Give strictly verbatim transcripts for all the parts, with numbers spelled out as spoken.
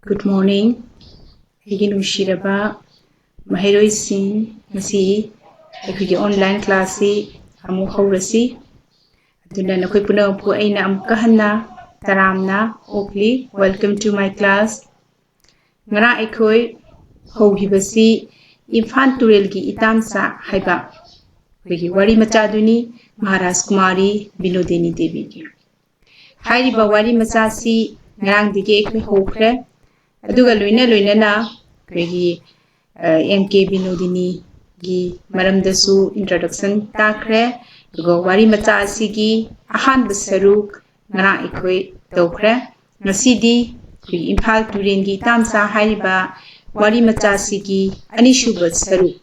Good morning. ꯑꯩꯒꯤ ꯅꯨꯡꯁꯤꯔꯕ ꯃꯍꯩꯔꯣꯏꯁꯤꯡ, ꯉꯁꯤ ꯑꯩꯈꯣꯏꯒꯤ online classꯁꯤ ꯑꯃꯨꯛ ꯍꯧꯔꯁꯤ꯫ ꯑꯗꯨꯅ ꯅꯈꯣꯏ ꯄꯨꯝꯅꯃꯛꯄꯨ ꯑꯩꯅ ꯑꯃꯨꯛꯀ ꯍꯟꯅ ꯇꯔꯥꯝꯅ ꯑꯣꯛꯂꯤ꯫ Welcome to my class. ꯉꯔꯥꯡ ꯑꯩꯈꯣꯏ ꯍꯧꯈꯤꯕꯁꯤ ꯏꯝꯐꯥꯜ ꯇꯨꯔꯦꯜꯒꯤ ꯏꯇꯥꯝꯆꯥ ꯍꯥꯏꯕ ꯑꯩꯈꯣꯏꯒꯤ ꯋꯥꯔꯤ ꯃꯆꯥꯗꯨꯅꯤ, ꯃꯍꯥꯔꯥꯖ ꯀꯨꯃꯥꯔꯤ ꯕꯤꯅꯣꯗꯤꯅꯤ ꯗꯦꯕꯤꯒꯤ꯫ ꯍꯥꯏꯔꯤꯕ ꯋꯥꯔꯤ ꯃꯆꯥꯁꯤ ꯉꯔꯥꯡꯗꯒꯤ ꯑꯩꯈꯣꯏ ꯍꯧꯈ꯭ꯔꯦ꯫ ꯑꯗꯨꯒ ꯂꯣꯏꯅ ꯂꯣꯏꯅꯅ ꯑꯩꯈꯣꯏꯒꯤ, ꯑ, M K ꯕꯤꯅꯣꯗꯤꯅꯤꯒꯤ ꯃꯔꯝꯗꯁꯨ introduction ꯇꯥꯈ꯭ꯔꯦ꯫ ꯑꯗꯨꯒ ꯋꯥꯔꯤ ꯃꯆꯥ ꯑꯁꯤꯒꯤ ꯑꯍꯥꯟꯕ ꯁꯔꯨꯛ ꯉꯔꯥꯡ ꯑꯩꯈꯣꯏ ꯇꯧꯈ꯭ꯔꯦ꯫ ꯉꯁꯤꯗꯤ ꯑꯩꯈꯣꯏꯒꯤ ꯏꯝꯐꯥꯜ ꯇꯨꯔꯦꯜꯒꯤ ꯏꯇꯥꯝꯆꯥ ꯍꯥꯏꯔꯤꯕ ꯋꯥꯔꯤ ꯃꯆꯥꯁꯤꯒꯤ ꯑꯅꯤꯁꯨꯕ ꯁꯔꯨꯛ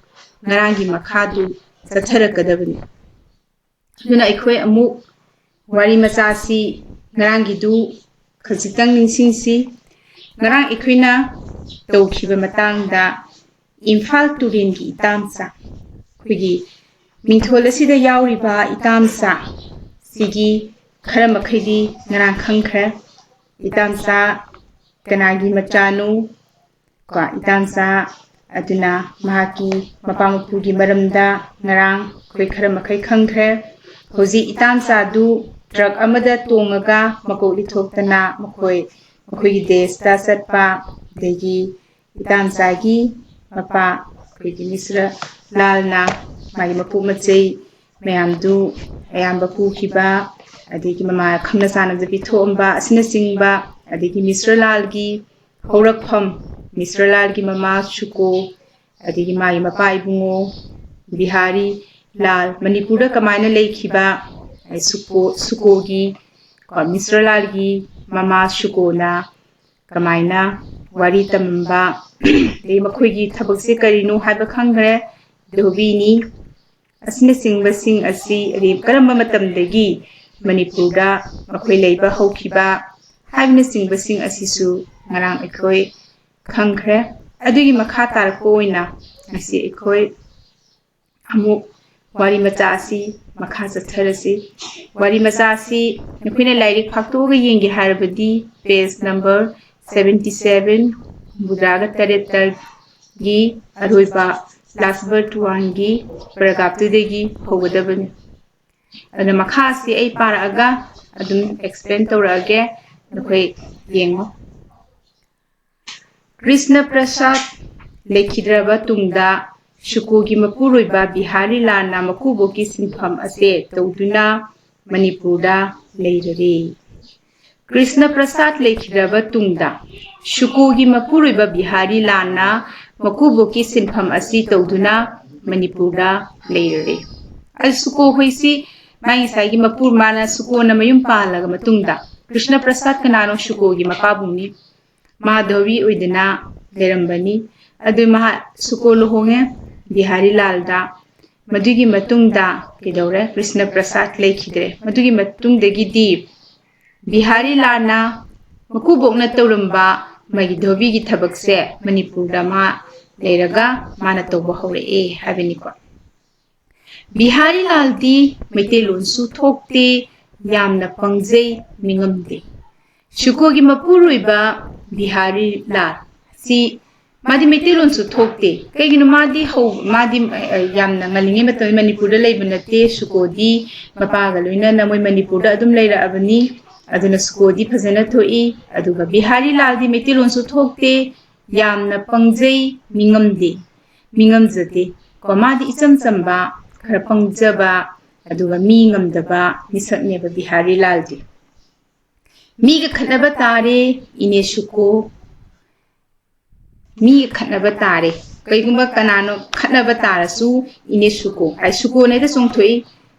ꯉꯔꯥꯡꯒꯤ ꯃꯈꯥꯗꯨ ꯆꯠꯊꯔꯛꯀꯗꯕꯅꯤ꯫ ꯑꯗꯨꯅ ꯑꯩꯈꯣꯏ ꯑꯃꯨꯛ ꯋꯥꯔꯤ ꯃꯆꯥꯁꯤ ꯉꯔꯥꯡꯒꯤꯗꯨ ꯈꯖꯤꯛꯇꯪ ꯅꯤꯡꯁꯤꯡꯁꯤ꯫ ꯉꯔꯥꯡ ꯑꯩꯈꯣꯏꯅ ꯇꯧꯈꯤꯕ ꯃꯇꯥꯡꯗ ꯏꯝꯐꯥꯜ ꯇꯨꯔꯦꯜꯒꯤ ꯏꯇꯥꯝꯆꯥ, ꯑꯩꯈꯣꯏꯒꯤ ꯃꯤꯡꯊꯣꯜ ꯑꯁꯤꯗ ꯌꯥꯎꯔꯤꯕ ꯏꯇꯥꯝꯆꯥ ꯁꯤꯒꯤ ꯈꯔ ꯃꯈꯩꯗꯤ ꯉꯔꯥꯡ ꯈꯪꯈ꯭ꯔꯦ꯫ ꯏꯇꯥꯝꯆꯥ ꯀꯅꯥꯒꯤ ꯃꯆꯥꯅꯣ? ꯀꯣ, ꯏꯇꯥꯝꯆꯥ ꯑꯗꯨꯅ ꯃꯍꯥꯛꯀꯤ ꯃꯄꯥ ꯃꯄꯨꯒꯤ ꯃꯔꯝꯗ ꯉꯔꯥꯡ ꯑꯩꯈꯣꯏ ꯈꯔ ꯃꯈꯩ ꯈꯪꯈ꯭ꯔꯦ꯫ ꯍꯧꯖꯤꯛ ꯏꯇꯥꯝꯆꯥꯗꯨ truck ꯑꯃꯗ ꯇꯣꯡꯉꯒ ꯃꯀꯣꯛ ꯂꯤꯊꯣꯛꯇꯅ ꯃꯈꯣꯏ, ꯃꯈꯣꯏꯒꯤ ꯗꯦꯁꯇ ꯆꯠꯄ, ꯑꯗꯒꯤ ꯏꯇꯥꯝꯆꯥꯒꯤ ꯃꯄꯥ ꯑꯩꯈꯣꯏꯒꯤ ꯃꯤꯁ꯭ꯔ ꯂꯥꯜꯅ ꯃꯥꯒꯤ ꯃꯄꯣꯛ ꯃꯆꯩ ꯃꯌꯥꯝꯗꯨ ꯑꯌꯥꯝꯕ ꯄꯨꯈꯤꯕ, ꯑꯗꯒꯤ ꯃꯃꯥ ꯈꯪꯅ ꯆꯥꯟꯅꯕꯗ ꯄꯤꯊꯣꯛꯑꯝꯕ ꯑꯁꯤꯅꯆꯤꯡꯕ, ꯑꯗꯒꯤ ꯃꯤꯁ꯭ꯔ ꯂꯥꯜꯒꯤ ꯍꯧꯔꯛꯐꯝ, ꯃꯤꯁ꯭ꯔ ꯂꯥꯜꯒꯤ ꯃꯃꯥ ꯁꯨꯀꯣ, ꯑꯗꯒꯤ ꯃꯥꯒꯤ ꯃꯄꯥ ꯏꯕꯨꯡꯉꯣ ꯕꯤꯍꯥꯔꯤ ꯂꯥꯜ ꯃꯅꯤꯄꯨꯔꯗ ꯀꯃꯥꯏꯅ ꯂꯩꯈꯤꯕ, ꯑꯩ ꯁꯨꯀꯣ, ꯁꯨꯀꯣꯒꯤ, ꯀꯣ, ꯃꯤꯁ꯭ꯔ ꯂꯥꯜꯒꯤ ꯃꯃꯥ ꯁꯨꯀꯣꯅ ꯀꯃꯥꯏꯅ ꯋꯥꯔꯤ ꯇꯝꯕ, ꯑꯗꯩ ꯃꯈꯣꯏꯒꯤ ꯊꯕꯛꯁꯦ ꯀꯔꯤꯅꯣ ꯍꯥꯏꯕ ꯈꯪꯈ꯭ꯔꯦ, ꯙꯣꯕꯤꯅꯤ꯫ ꯑꯁꯤꯅꯆꯤꯡꯕꯁꯤꯡ ꯑꯁꯤ, ꯑꯗꯩ ꯀꯔꯝꯕ ꯃꯇꯝꯗꯒꯤ ꯃꯅꯤꯄꯨꯔꯗ ꯃꯈꯣꯏ ꯂꯩꯕ ꯍꯧꯈꯤꯕ ꯍꯥꯏꯕꯅꯆꯤꯡꯕꯁꯤꯡ ꯑꯁꯤꯁꯨ ꯉꯔꯥꯡ ꯑꯩꯈꯣꯏ ꯈꯪꯈ꯭ꯔꯦ꯫ ꯑꯗꯨꯒꯤ ꯃꯈꯥ ꯇꯥꯔꯛꯄ ꯑꯣꯏꯅ ꯉꯁꯤ ꯑꯩꯈꯣꯏ ꯑꯃꯨꯛ ꯋꯥꯔꯤ ꯃꯆꯥ ꯑꯁꯤ ꯃꯈꯥ ꯆꯠꯊꯔꯁꯤ꯫ ꯋꯥꯔꯤ ꯃꯆꯥ ꯑꯁꯤ ꯅꯈꯣꯏꯅ ꯂꯥꯏꯔꯤꯛ ꯐꯥꯛꯇꯣꯛꯑꯒ ꯌꯦꯡꯒꯦ ꯍꯥꯏꯔꯕꯗꯤ page number ꯁꯚꯦꯟꯇꯤ ꯁꯚꯦꯟ, ꯍꯨꯝꯐꯨꯇꯔꯥꯒ ꯇꯔꯦꯠꯇꯒꯤ ꯑꯔꯣꯏꯕ last but oneꯒꯤ paragraphꯇꯨꯗꯒꯤ ꯍꯧꯒꯗꯕꯅꯤ꯫ ꯑꯗꯨꯅ ꯃꯈꯥꯁꯤ ꯑꯩ ꯄꯥꯔꯛꯑꯒ ꯑꯗꯨꯝ explain ꯇꯧꯔꯛꯑꯒꯦ, ꯅꯈꯣꯏ ꯌꯦꯡꯉꯣ꯫ ꯀ꯭ꯔꯤꯁꯅ ꯄ꯭ꯔꯁꯥꯗ ꯂꯩꯈꯤꯗ꯭ꯔꯕ ꯇꯨꯡꯗ ꯁꯨꯀꯣꯒꯤ ꯃꯄꯨꯔꯣꯏꯕ ꯕꯤꯍꯥꯔꯤ ꯂꯥꯜꯅ ꯃꯀꯨꯕꯣꯛꯀꯤ ꯁꯤꯟꯐꯝ ꯑꯁꯦ ꯇꯧꯗꯨꯅ ꯃꯅꯤꯄꯨꯔꯗ ꯂꯩꯔꯔꯦ꯫ ꯀ꯭ꯔꯤꯁꯅ ꯄ꯭ꯔꯁꯥꯗ ꯂꯩꯈꯤꯗ꯭ꯔꯕ ꯇꯨꯡꯗ ꯁꯨꯀꯣꯒꯤ ꯃꯄꯨꯔꯣꯏꯕ ꯕꯤꯍꯥꯔꯤ ꯂꯥꯜꯅ ꯃꯀꯨꯕꯣꯛꯀꯤ ꯁꯤꯟꯐꯝ ꯑꯁꯤ ꯇꯧꯗꯨꯅ ꯃꯅꯤꯄꯨꯔꯗ ꯂꯩꯔꯔꯦ꯫ ꯑꯗꯨ ꯁꯨꯀꯣ ꯍꯣꯏꯁꯤ ꯃꯥꯒꯤ ꯉꯁꯥꯏꯒꯤ ꯃꯄꯨ, ꯃꯥꯅ ꯁꯨꯀꯣꯅ ꯃꯌꯨꯝ ꯄꯥꯜꯂꯒ ꯃꯇꯨꯡꯗ ꯀ꯭ꯔꯤꯁꯅ ꯄ꯭ꯔꯁꯥꯗ ꯀꯅꯥꯅꯣ? ꯁꯨꯀꯣꯒꯤ ꯃꯄꯥꯕꯨꯡꯅꯤ꯫ ꯃꯥ ꯙꯣꯕꯤ ꯑꯣꯏꯗꯅ ꯂꯩꯔꯝꯕꯅꯤ꯫ ꯑꯗꯨ ꯃꯍꯥꯛ ꯁꯨꯀꯣ ꯂꯨꯍꯣꯡꯉꯦ ꯕꯤꯍꯥꯔꯤ ꯂꯥꯜꯗ꯫ ꯃꯗꯨꯒꯤ ꯃꯇꯨꯡꯗ ꯀꯩꯗꯧꯔꯦ? ꯀ꯭ꯔꯤꯁꯅ ꯄ꯭ꯔꯁꯥꯗ ꯂꯩꯈꯤꯗ꯭ꯔꯦ꯫ ꯃꯗꯨꯒꯤ ꯃꯇꯨꯡꯗꯒꯤꯗꯤ ꯕꯤꯍꯥꯔꯤ ꯂꯥꯜꯅ ꯃꯀꯨꯕꯣꯛꯅ ꯇꯧꯔꯝꯕ ꯃꯥꯒꯤ ꯙꯣꯕꯤꯒꯤ ꯊꯕꯛꯁꯦ ꯃꯅꯤꯄꯨꯔꯗ ꯃꯥ ꯂꯩꯔꯒ ꯃꯥꯅ ꯇꯧꯕ ꯍꯧꯔꯛꯑꯦ ꯍꯥꯏꯕꯅꯤꯀꯣ꯫ ꯕꯤꯍꯥꯔꯤ ꯂꯥꯜꯗꯤ ꯃꯩꯇꯩꯂꯣꯟꯁꯨ ꯊꯣꯛꯇꯦ, ꯌꯥꯝꯅ ꯄꯪꯖꯩ, ꯃꯤꯉꯝꯗꯦ꯫ ꯁꯨꯀꯣꯒꯤ ꯃꯄꯨꯔꯣꯏꯕ ꯕꯤꯍꯥꯔꯤ ꯂꯥꯜ ꯁꯤ ꯃꯥꯗꯤ ꯃꯩꯇꯩꯂꯣꯟꯁꯨ ꯊꯣꯛꯇꯦ꯫ ꯀꯩꯒꯤꯅꯣ? ꯃꯥꯗꯤ ꯍꯧ-, ꯃꯥꯗꯤ, ꯑ, ꯌꯥꯝꯅ ꯉꯜꯂꯤꯉꯩ ꯃꯇꯝꯗ ꯃꯅꯤꯄꯨꯔꯗ ꯂꯩꯕ ꯅꯠꯇꯦ꯫ ꯁꯨꯀꯣꯗꯤ ꯃꯄꯥꯒ ꯂꯣꯏꯅꯅ ꯃꯣꯏ ꯃꯅꯤꯄꯨꯔꯗ ꯑꯗꯨꯝ ꯂꯩꯔꯛꯑꯕꯅꯤ꯫ ꯑꯗꯨꯅ ꯁꯨꯀꯣꯗꯤ ꯐꯖꯅ ꯊꯣꯛꯏ꯫ ꯑꯗꯨꯒ ꯕꯤꯍꯥꯔꯤ ꯂꯥꯜꯗꯤ ꯃꯩꯇꯩꯂꯣꯟꯁꯨ ꯊꯣꯛꯇꯦ, ꯌꯥꯝꯅ ꯄꯪꯖꯩ, ꯃꯤꯉꯝꯗꯦ, ꯃꯤꯉꯝꯖꯗꯦ꯫ ꯀꯣ, ꯃꯥꯗꯤ ꯏꯆꯝ ꯆꯝꯕ, ꯈꯔ ꯄꯪꯖꯕ, ꯑꯗꯨꯒ ꯃꯤ ꯉꯝꯗꯕ ꯃꯤꯁꯛꯅꯦꯕ ꯕꯤꯍꯥꯔꯤ ꯂꯥꯜꯗꯤ꯫ ꯃꯤꯒ ꯈꯠꯅꯕ ꯇꯥꯔꯦ, ꯏꯅꯦ ꯁꯨꯀꯣ꯫ ꯃꯤꯒ ꯈꯠꯅꯕ ꯇꯥꯔꯦ꯫ ꯀꯩꯒꯨꯝꯕ ꯀꯅꯥꯅꯣ ꯈꯠꯅꯕ ꯇꯥꯔꯁꯨ, ꯏꯅꯦ ꯁꯨꯀꯣ꯫ ꯍꯥꯏ, ꯁꯨꯀꯣꯅ ꯍꯦꯛꯇ ꯆꯣꯡꯊꯣꯛꯏ꯫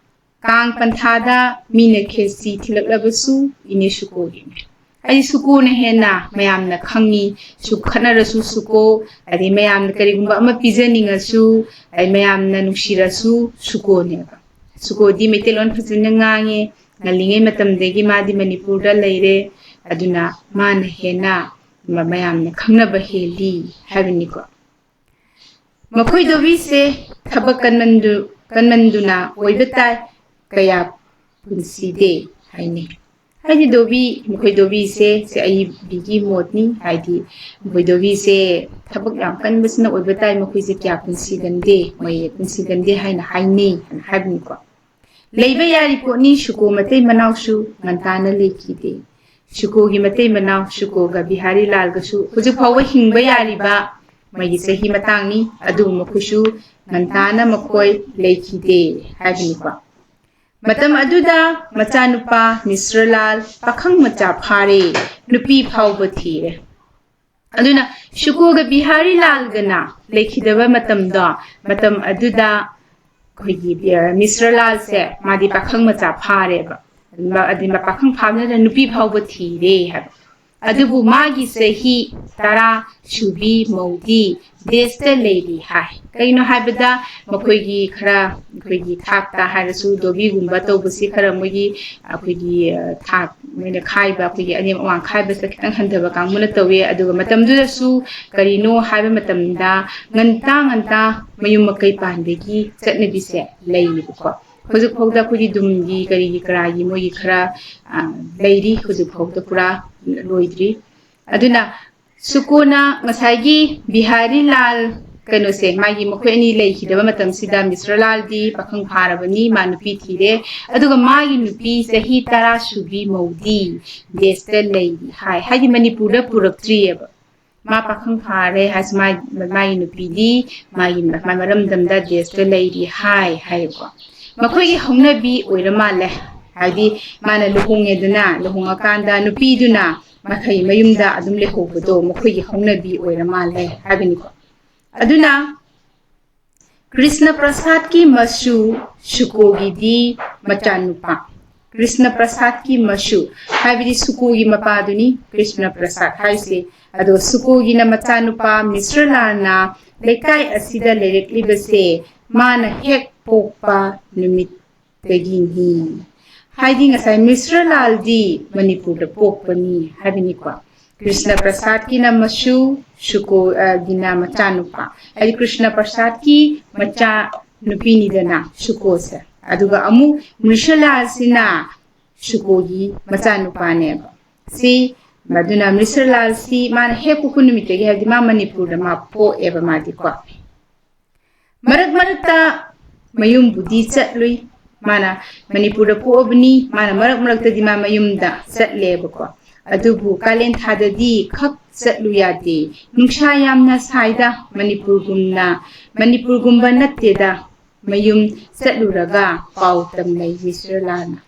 ꯀꯥꯡ ꯄꯟꯊꯥꯗ ꯃꯤꯅ ꯈꯦꯆꯤ ꯊꯤꯜꯂꯛꯂꯕꯁꯨ, ꯏꯅꯦ ꯁꯨꯀꯣꯒꯤꯅꯤ꯫ ꯍꯥꯏꯗꯤ ꯁꯨꯀꯣꯅ ꯍꯦꯟꯅ ꯃꯌꯥꯝꯅ ꯈꯪꯉꯤ꯫ ꯁꯨ-, ꯈꯠꯅꯔꯁꯨ ꯁꯨꯀꯣ, ꯑꯗꯩ ꯃꯌꯥꯝꯅ ꯀꯔꯤꯒꯨꯝꯕ ꯑꯃ ꯄꯤꯖꯅꯤꯡꯉꯁꯨ, ꯑꯗꯩ ꯃꯌꯥꯝꯅ ꯅꯨꯡꯁꯤꯔꯁꯨ ꯁꯨꯀꯣꯅꯦꯕ꯫ ꯁꯨꯀꯣꯗꯤ ꯃꯩꯇꯩꯂꯣꯟ ꯐꯖꯅ ꯉꯥꯡꯉꯦ꯫ ꯉꯜꯂꯤꯉꯩ ꯃꯇꯝꯗꯒꯤ ꯃꯥꯗꯤ ꯃꯅꯤꯄꯨꯔꯗ ꯂꯩꯔꯦ꯫ ꯑꯗꯨꯅ ꯃꯥꯅ ꯍꯦꯟꯅ ꯃ-, ꯃꯌꯥꯝꯅ ꯈꯪꯅꯕ ꯍꯦꯜꯂꯤ ꯍꯥꯏꯕꯅꯤꯀꯣ꯫ ꯃꯈꯣꯏ ꯙꯣꯕꯤꯁꯦ ꯊꯕꯛ ꯀꯟꯃꯟꯗꯨ-, ꯀꯟꯃꯟꯗꯨꯅ ꯑꯣꯏꯕ ꯇꯥꯏ, ꯀꯌꯥ ꯄꯨꯟꯁꯤꯗꯦ ꯍꯥꯏꯅꯩ꯫ ꯍꯥꯏꯗꯤ ꯙꯣꯕꯤ, ꯃꯈꯣꯏ ꯙꯣꯕꯤꯁꯦ, ꯁꯦ ꯑꯏꯕꯤꯒꯤ ꯃꯣꯠꯅꯤ꯫ ꯍꯥꯏꯗꯤ ꯃꯈꯣꯏ ꯙꯣꯕꯤꯁꯦ ꯊꯕꯛ ꯌꯥꯝ ꯀꯟꯕꯁꯤꯅ ꯑꯣꯏꯕ ꯇꯥꯏ, ꯃꯈꯣꯏꯁꯦ ꯀꯌꯥ ꯄꯨꯟꯁꯤꯒꯟꯗꯦ, ꯃꯣꯏ ꯄꯨꯟꯁꯤꯒꯟꯗꯦ ꯍꯥꯏꯅ ꯍꯥꯏꯅꯩ ꯍꯥꯏꯅ ꯍꯥꯏꯕꯅꯤꯀꯣ꯫ ꯂꯩꯕ ꯌꯥꯔꯤ ꯄꯣꯠꯅꯤ ꯁꯨꯀꯣ ꯃꯇꯩ ꯃꯅꯥꯎꯁꯨ ꯉꯟꯇꯥꯅ ꯂꯩꯈꯤꯗꯦ꯫ ꯁꯨꯀꯣꯒꯤ ꯃꯇꯩ ꯃꯅꯥꯎ ꯁꯨꯀꯣꯒ ꯕꯤꯍꯥꯔꯤ ꯂꯥꯜꯒꯁꯨ ꯍꯧꯖꯤꯛ ꯐꯥꯎꯕ ꯍꯤꯡꯕ ꯌꯥꯔꯤꯕ ꯃꯣꯏꯒꯤ ꯆꯍꯤ ꯃꯇꯥꯡꯅꯤ꯫ ꯑꯗꯨꯕꯨ ꯃꯈꯣꯏꯁꯨ ꯉꯟꯇꯥꯅ ꯃꯈꯣꯏ ꯂꯩꯈꯤꯗꯦ ꯍꯥꯏꯕꯅꯤꯀꯣ꯫ ꯃꯇꯝ ꯑꯗꯨꯗ ꯃꯆꯥꯅꯨꯄꯥ ꯃꯤꯁ꯭ꯔ ꯂꯥꯜ ꯄꯥꯈꯪ ꯃꯆꯥ ꯐꯥꯔꯦ, ꯅꯨꯄꯤ ꯐꯥꯎꯕ ꯊꯤꯔꯦ꯫ ꯑꯗꯨꯅ ꯁꯨꯀꯣꯒ ꯕꯤꯍꯥꯔꯤ ꯂꯥꯜꯒꯅ ꯂꯩꯈꯤꯗꯕ ꯃꯇꯝꯗꯣ, ꯃꯇꯝ ꯑꯗꯨꯗ ꯑꯩꯈꯣꯏꯒꯤ ꯃꯤꯁ꯭ꯔ ꯂꯥꯜꯁꯦ ꯃꯥꯗꯤ ꯄꯥꯈꯪ ꯃꯆꯥ ꯐꯥꯔꯦꯕ꯫ ꯑꯗꯨꯗꯤ ꯄꯥꯈꯪ ꯐꯥꯕꯅ ꯅꯨꯄꯤ ꯐꯥꯎꯕ ꯊꯤꯔꯦ ꯍꯥꯏꯕ꯫ ꯑꯗꯨꯕꯨ ꯃꯥꯒꯤ ꯆꯍꯤ ꯇꯔꯥ ꯁꯨꯕꯤ ꯃꯧꯗꯤ ꯗꯦꯁꯇ ꯂꯩꯔꯤ ꯍꯥꯏ꯫ ꯀꯩꯅꯣ ꯍꯥꯏꯕꯗ ꯃꯈꯣꯏꯒꯤ ꯈꯔ, ꯑꯩꯈꯣꯏꯒꯤ ꯊꯥꯛꯇ ꯍꯥꯏꯔꯁꯨ ꯙꯣꯕꯤꯒꯨꯝꯕ ꯇꯧꯕꯁꯤ ꯈꯔ ꯃꯣꯏꯒꯤ, ꯑꯩꯈꯣꯏꯒꯤ, ꯑ, ꯊꯥꯛ, ꯃꯣꯏꯅ ꯈꯥꯏꯕ, ꯑꯩꯈꯣꯏꯒꯤ ꯑꯅꯦꯝ ꯑꯋꯥꯡ ꯈꯥꯏꯕꯁꯤꯗ ꯈꯤꯇꯪ ꯍꯟꯊꯕ ꯀꯥꯡꯕꯨꯅ ꯇꯧꯋꯦ꯫ ꯑꯗꯨꯒ ꯃꯇꯝꯗꯨꯗꯁꯨ ꯀꯔꯤꯅꯣ ꯍꯥꯏꯕ ꯃꯇꯝꯗ ꯉꯟꯇꯥ ꯉꯟꯇꯥ ꯃꯌꯨꯝ ꯃꯀꯩ ꯄꯥꯟꯕꯒꯤ ꯆꯠꯅꯕꯤꯁꯦ ꯂꯩꯌꯦꯕꯀꯣ꯫ ꯍꯧꯖꯤꯛ ꯐꯥꯎꯗ ꯑꯩꯈꯣꯏꯒꯤ ꯗꯨꯝꯒꯤ ꯀꯔꯤꯒꯤ ꯀꯔꯥꯒꯤ ꯃꯣꯏꯒꯤ ꯈꯔ, ꯑ, ꯂꯩꯔꯤ, ꯍꯧꯖꯤꯛ ꯐꯥꯎꯗ ꯄꯨꯔꯥ ꯂꯣꯏꯗ꯭ꯔꯤ꯫ ꯑꯗꯨꯅ ꯁꯨꯀꯣꯅ ꯉꯁꯥꯏꯒꯤ ꯕꯤꯍꯥꯔꯤ ꯂꯥꯜ ꯀꯩꯅꯣꯁꯦ, ꯃꯥꯒꯤ ꯃꯈꯣꯏ ꯑꯅꯤ ꯂꯩꯈꯤꯗꯕ ꯃꯇꯝꯁꯤꯗ ꯃꯤꯁ꯭ꯔ ꯂꯥꯜꯗꯤ ꯄꯥꯈꯪ ꯐꯥꯔꯕꯅꯤ, ꯃꯥ ꯅꯨꯄꯤ ꯊꯤꯔꯦ꯫ ꯑꯗꯨꯒ ꯃꯥꯒꯤ ꯅꯨꯄꯤ ꯆꯍꯤ ꯇꯔꯥ ꯁꯨꯕꯤ ꯃꯧꯗꯤ ꯗꯦꯁꯇ ꯂꯩꯔꯤ ꯍꯥꯏ, ꯍꯥꯏꯗꯤ ꯃꯅꯤꯄꯨꯔꯗ ꯄꯨꯔꯛꯇ꯭ꯔꯤꯑꯕ꯫ ꯃꯥ ꯄꯥꯈꯪ ꯐꯥꯔꯦ ꯍꯥꯏꯁꯨ ꯃꯥ-, ꯃꯥꯒꯤ ꯅꯨꯄꯤꯗꯤ ꯃꯥꯒꯤ ꯃ-, ꯃꯥ ꯃꯔꯝꯗꯝꯗ ꯗꯦꯁꯇ ꯂꯩꯔꯤ ꯍꯥꯏ ꯍꯥꯏꯌꯦꯀꯣ꯫ ꯃꯈꯣꯏꯒꯤ ꯍꯧꯅꯕꯤ ꯑꯣꯏꯔ ꯃꯥꯜꯂꯦ꯫ ꯍꯥꯏꯗꯤ ꯃꯥꯅ ꯂꯨꯍꯣꯡꯉꯦꯗꯅ, ꯂꯨꯍꯣꯡꯉꯀꯥꯟꯗ ꯅꯨꯄꯤꯗꯨꯅ ꯃꯈꯩ ꯃꯌꯨꯝꯗ ꯑꯗꯨꯝ ꯂꯩꯍꯧꯕꯗꯣ ꯃꯈꯣꯏꯒꯤ ꯍꯧꯅꯕꯤ ꯑꯣꯏꯔ ꯃꯥꯜꯂꯦ ꯍꯥꯏꯕꯅꯤꯀꯣ꯫ ꯑꯗꯨꯅ ꯀ꯭ꯔꯤꯁꯅ ꯄ꯭ꯔꯁꯥꯗꯀꯤ ꯃꯆꯨ, ꯁꯨꯀꯣꯒꯤꯗꯤ ꯃꯆꯥꯅꯨꯄꯥ꯫ ꯀ꯭ꯔꯤꯁꯅ ꯄ꯭ꯔꯁꯥꯗꯀꯤ ꯃꯆꯨ ꯍꯥꯏꯕꯗꯤ ꯁꯨꯀꯣꯒꯤ ꯃꯄꯥꯗꯨꯅꯤ ꯀ꯭ꯔꯤꯁꯅ ꯄ꯭ꯔꯁꯥꯗ ꯍꯥꯏꯁꯦ꯫ ꯑꯗꯣ ꯁꯨꯀꯣꯒꯤꯅ ꯃꯆꯥꯅꯨꯄꯥ ꯃꯤꯁ꯭ꯔ ꯂꯥꯜꯅ ꯂꯩꯀꯥꯏ ꯑꯁꯤꯗ ꯂꯩꯔꯛꯂꯤꯕꯁꯦ ꯃꯥꯅ ꯍꯦꯛ ꯄꯣꯛꯄ ꯅꯨꯃꯤꯠꯇꯒꯤꯅꯤ꯫ ꯍꯥꯏꯗꯤ ꯉꯁꯥꯏ ꯃꯤꯁ꯭ꯔ ꯂꯥꯜꯗꯤ ꯃꯅꯤꯄꯨꯔꯗ ꯄꯣꯛꯄꯅꯤ ꯍꯥꯏꯕꯅꯤꯀꯣ꯫ ꯀ꯭ꯔꯤꯁꯅ ꯄ꯭ꯔꯁꯥꯗꯀꯤꯅ ꯃꯆꯨ, ꯁꯨꯀꯣ, ꯑ, ꯒꯤꯅ ꯃꯆꯥꯅꯨꯄꯥ꯫ ꯍꯥꯏꯗꯤ ꯀ꯭ꯔꯤꯁꯅ ꯄ꯭ꯔꯁꯥꯗꯀꯤ ꯃꯆꯥ ꯅꯨꯄꯤꯅꯤꯗꯅ ꯁꯨꯀꯣꯁꯦ꯫ ꯑꯗꯨꯒ ꯑꯃꯨꯛ ꯃꯤꯁ꯭ꯔ ꯂꯥꯜꯁꯤꯅ ꯁꯨꯀꯣꯒꯤ ꯃꯆꯥꯅꯨꯄꯥꯅꯦꯕ꯫ ꯁꯤ, ꯃꯗꯨꯅ ꯃꯤꯁꯔ ꯂꯥꯜꯁꯤ ꯃꯥꯅ ꯍꯦꯛ ꯄꯣꯛꯄ ꯅꯨꯃꯤꯠꯇꯒꯤ, ꯍꯥꯏꯕꯗꯤ ꯃꯥ ꯃꯅꯤꯄꯨꯔꯗ ꯃꯥ ꯄꯣꯛꯑꯦꯕ ꯃꯥꯗꯤꯀꯣ꯫ ꯃꯔꯛ ꯃꯔꯛꯇ ꯃꯌꯨꯝꯕꯨꯗꯤ ꯆꯠꯂꯨꯏ꯫ ꯃꯥꯅ ꯃꯅꯤꯄꯨꯔꯗ ꯄꯣꯛꯑꯕꯅꯤ, ꯃꯥꯅ ꯃꯔꯛ ꯃꯔꯛꯇꯗꯤ ꯃꯥ ꯃꯌꯨꯝꯗ ꯆꯠꯂꯦꯕꯀꯣ꯫ ꯑꯗꯨꯕꯨ ꯀꯥꯂꯦꯟ ꯊꯥꯗꯗꯤ ꯈꯛ ꯆꯠꯂꯨ ꯌꯥꯗꯦ꯫ ꯅꯨꯡꯁꯥ ꯌꯥꯝꯅ ꯁꯥꯏꯗ, ꯃꯅꯤꯄꯨꯔꯒꯨꯝꯅ, ꯃꯅꯤꯄꯨꯔꯒꯨꯝꯕ ꯅꯠꯇꯦꯗ꯫ ꯃꯌꯨꯝ ꯆꯠꯂꯨꯔꯒ ꯄꯥꯎ ꯇꯝꯅꯩ ꯃꯤꯁꯔ ꯂꯥꯜꯅ꯫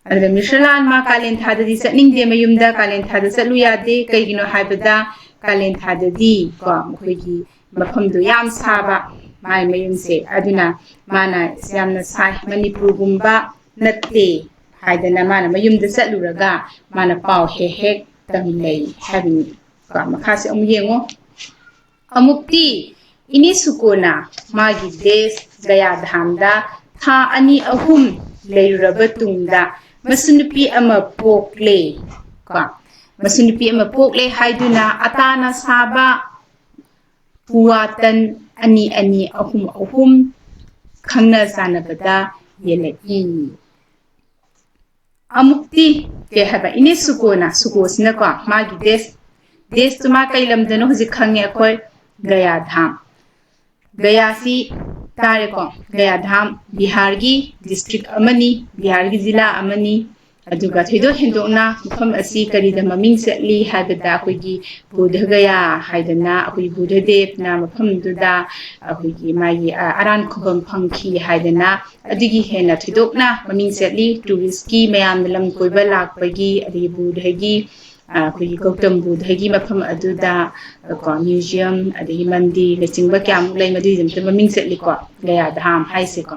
ꯑꯗꯨꯅ ꯃꯤꯁꯔ ꯂꯥꯜ ꯃꯥ ꯀꯥꯂꯦꯟ ꯊꯥꯗꯗꯤ ꯆꯠꯅꯤꯡꯗꯦ ꯃꯌꯨꯝꯗ, ꯀꯥꯂꯦꯟ ꯊꯥꯗ ꯆꯠꯂꯨ ꯌꯥꯗꯦ꯫ ꯀꯩꯒꯤꯅꯣ ꯍꯥꯏꯕꯗ ꯀꯥꯂꯦꯟ ꯊꯥꯗꯗꯤ ꯀꯣ ꯃꯈꯣꯏꯒꯤ ꯃꯐꯝꯗꯣ ꯌꯥꯝ ꯁꯥꯕ, ꯃꯥꯏ ꯃꯌꯨꯝꯁꯦ꯫ ꯑꯗꯨꯅ ꯃꯥꯅ ꯌꯥꯝꯅ ꯁꯥꯏ, ꯃꯅꯤꯄꯨꯔꯒꯨꯝꯕ ꯅꯠꯇꯦ ꯍꯥꯏꯗꯅ ꯃꯥꯅ ꯃꯌꯨꯝꯗ ꯆꯠꯂꯨꯔꯒ ꯃꯥꯅ ꯄꯥꯎ ꯍꯦꯛ ꯍꯦꯛ ꯇꯝꯅꯩ ꯍꯥꯏꯕꯅꯤ꯫ ꯀꯣ ꯃꯈꯥꯁꯦ ꯑꯃꯨꯛ ꯌꯦꯡꯉꯣ꯫ ꯑꯃꯨꯛꯇꯤ ꯏꯅꯦ ꯁꯨꯀꯣꯅ ꯃꯥꯒꯤ ꯗꯦꯁ ꯒꯌꯥ ꯙꯥꯝꯗ ꯊꯥ ꯑꯅꯤ ꯑꯍꯨꯝ ꯂꯩꯔꯨꯔꯕ ꯇꯨꯡꯗ ꯃꯁꯨ ꯅꯨꯄꯤ ꯑꯃ ꯄꯣꯛꯂꯦ꯫ ꯀꯣ ꯃꯁꯨ ꯅꯨꯄꯤ ꯑꯃ ꯄꯣꯛꯂꯦ ꯍꯥꯏꯗꯨꯅ ꯑꯇꯥꯅ ꯁꯥꯕ ꯄꯨꯋꯥꯇꯟ ꯑꯅꯤ ꯑꯅꯤ ꯑꯍꯨꯝ ꯑꯍꯨꯝ ꯈꯪꯅ ꯆꯥꯟꯅꯕꯗ ꯌꯦꯜꯂꯛꯏ꯫ ꯑꯃꯨꯛꯇꯤ ꯀꯩ ꯍꯥꯏꯕ, ꯏꯅꯦ ꯁꯨꯀꯣꯅ, ꯁꯨꯀꯣꯁꯤꯅꯀꯣ ꯃꯥꯒꯤ ꯗꯦꯁ, ꯗꯦꯁꯇꯨ ꯃꯥ ꯀꯩ ꯂꯝꯗꯅꯣ ꯍꯧꯖꯤꯛ ꯈꯪꯉꯦ ꯑꯩꯈꯣꯏ, ꯒꯌꯥ ꯙꯥꯝ꯫ ꯒꯌꯥꯁꯤ ꯇꯥꯔꯦꯀꯣ, ꯒꯌꯥ ꯙꯥꯝ ꯕꯤꯍꯥꯔꯒꯤ ꯗꯤꯁꯇ꯭ꯔꯤꯛ ꯑꯃꯅꯤ, ꯕꯤꯍꯥꯔꯒꯤ ꯖꯤꯂꯥ ꯑꯃꯅꯤ꯫ ꯑꯗꯨꯒ ꯊꯣꯏꯗꯣꯛ ꯍꯦꯟꯗꯣꯛꯅ ꯃꯐꯝ ꯑꯁꯤ ꯀꯔꯤꯗ ꯃꯃꯤꯡ ꯆꯠꯂꯤ ꯍꯥꯏꯕꯗ ꯑꯩꯈꯣꯏꯒꯤ ꯕꯨꯙ ꯒꯌꯥ ꯍꯥꯏꯗꯅ ꯑꯩꯈꯣꯏꯒꯤ ꯕꯨꯙꯗꯦꯕꯅ ꯃꯐꯝꯗꯨꯗ ꯑꯩꯈꯣꯏꯒꯤ ꯃꯥꯒꯤ ꯑꯔꯥꯟ ꯈꯨꯕꯝ ꯐꯪꯈꯤ ꯍꯥꯏꯗꯅ ꯑꯗꯨꯒꯤ ꯍꯦꯟꯅ ꯊꯣꯏꯗꯣꯛꯅ ꯃꯃꯤꯡ ꯆꯠꯂꯤ꯫ ꯇꯨꯔꯤꯁꯀꯤ ꯃꯌꯥꯝꯅ ꯂꯝ ꯀꯣꯏꯕ ꯂꯥꯛꯄꯒꯤ, ꯑꯗꯒꯤ ꯕꯨꯙꯒꯤ, ꯑꯩꯈꯣꯏꯒꯤ ꯒꯧꯇꯝ ꯕꯨꯙꯒꯤ ꯃꯐꯝ ꯑꯗꯨꯗ ꯀꯣ ꯃ꯭ꯌꯨꯖꯤꯌꯝ ꯑꯗꯒꯤ ꯃꯟꯗꯤꯔꯅꯆꯤꯡꯕ ꯀꯌꯥꯃꯨꯛ ꯂꯩ, ꯃꯗꯨꯒꯤꯗꯃꯛꯇ ꯃꯃꯤꯡ ꯆꯠꯂꯤꯀꯣ ꯒꯌꯥ ꯙꯥꯝ ꯍꯥꯏꯁꯦꯀꯣ꯫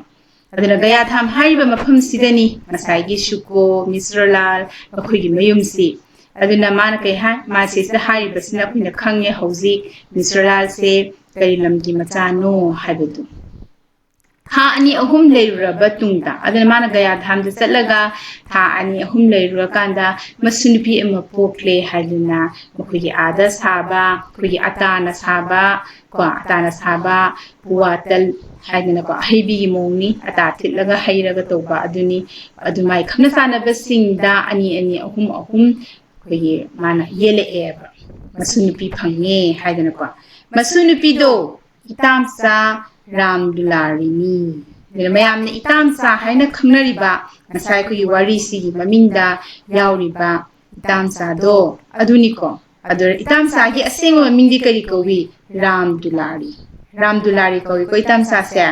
ꯑꯗꯨꯅ ꯒꯌꯥ ꯙꯥꯝ ꯍꯥꯏꯔꯤꯕ ꯃꯐꯝꯁꯤꯗꯅꯤ ꯉꯁꯥꯏꯒꯤ ꯁꯨꯀꯣ, ꯃꯤꯁꯔ ꯂꯥꯜ, ꯃꯈꯣꯏꯒꯤ ꯃꯌꯨꯝꯁꯤ꯫ ꯑꯗꯨꯅ ꯃꯥꯅ ꯀꯩ ꯍꯥꯏ, ꯃꯥꯁꯤꯁꯤꯗ ꯍꯥꯏꯔꯤꯕꯁꯤꯅ ꯑꯩꯈꯣꯏꯅ ꯈꯪꯉꯦ ꯍꯧꯖꯤꯛ ꯃꯤꯁꯔ ꯂꯥꯜꯁꯦ ꯀꯔꯤ ꯂꯝꯒꯤ ꯃꯆꯥꯅꯣ ꯍꯥꯏꯕꯗꯨ꯫ ꯊꯥ ꯑꯅꯤ ꯑꯍꯨꯝ ꯂꯩꯔꯨꯔꯕ ꯇꯨꯡꯗ, ꯑꯗꯨꯅ ꯃꯥꯅ ꯒꯌꯥ ꯙꯥꯝꯗ ꯆꯠꯂꯒ ꯊꯥ ꯑꯅꯤ ꯑꯍꯨꯝ ꯂꯩꯔꯨꯔꯀꯥꯟꯗ ꯃꯁꯨ ꯅꯨꯄꯤ ꯑꯃ ꯄꯣꯛꯂꯦ ꯍꯥꯏꯗꯨꯅ ꯃꯈꯣꯏꯒꯤ ꯑꯥꯗ ꯁꯥꯕ, ꯑꯩꯈꯣꯏꯒꯤ ꯑꯇꯥꯅ ꯁꯥꯕ, ꯀꯣ, ꯑꯇꯥꯅ ꯁꯥꯕ ꯄꯨꯋꯥꯇꯜ ꯍꯥꯏꯗꯅꯀꯣ, ꯑꯍꯩꯕꯤꯒꯤ ꯃꯑꯣꯡꯅꯤ, ꯑꯇꯥ ꯊꯤꯠꯂꯒ ꯍꯩꯔꯒ ꯇꯧꯕ ꯑꯗꯨꯅꯤ꯫ ꯑꯗꯨꯃꯥꯏ ꯈꯪꯅ ꯆꯥꯟꯅꯕꯁꯤꯡꯗ ꯑꯅꯤ ꯑꯅꯤ ꯑꯍꯨꯝ ꯑꯍꯨꯝ ꯑꯩꯈꯣꯏꯒꯤ ꯃꯥꯅ ꯌꯦꯜꯂꯛꯑꯦꯕ, ꯃꯁꯨ ꯅꯨꯄꯤ ꯐꯪꯉꯦ ꯍꯥꯏꯗꯅꯀꯣ꯫ ꯃꯁꯨ ꯅꯨꯄꯤꯗꯣ ꯏꯇꯥꯝꯆꯥ ꯔꯥꯝ ꯗꯨꯂꯥꯔꯤꯅꯤ꯫ ꯑꯗꯨꯅ ꯃꯌꯥꯝꯅ ꯏꯇꯥꯝꯆꯥ ꯍꯥꯏꯅ ꯈꯪꯅꯔꯤꯕ ꯉꯁꯥꯏ ꯑꯩꯈꯣꯏꯒꯤ ꯋꯥꯔꯤꯁꯤꯒꯤ ꯃꯃꯤꯡꯗ ꯌꯥꯎꯔꯤꯕ ꯏꯇꯥꯝꯆꯥꯗꯣ ꯑꯗꯨꯅꯤꯀꯣ꯫ ꯑꯗꯨ ꯏꯇꯥꯝꯆꯥꯒꯤ ꯑꯁꯦꯡꯕ ꯃꯃꯤꯡꯗꯤ ꯀꯔꯤ ꯀꯧꯏ? ꯔꯥꯝ ꯗꯨꯂꯥꯔꯤ꯫ ꯔꯥꯝ ꯗꯨꯂꯥꯔꯤ ꯀꯧꯏꯀꯣ ꯏꯇꯥꯝꯆꯥꯁꯦ꯫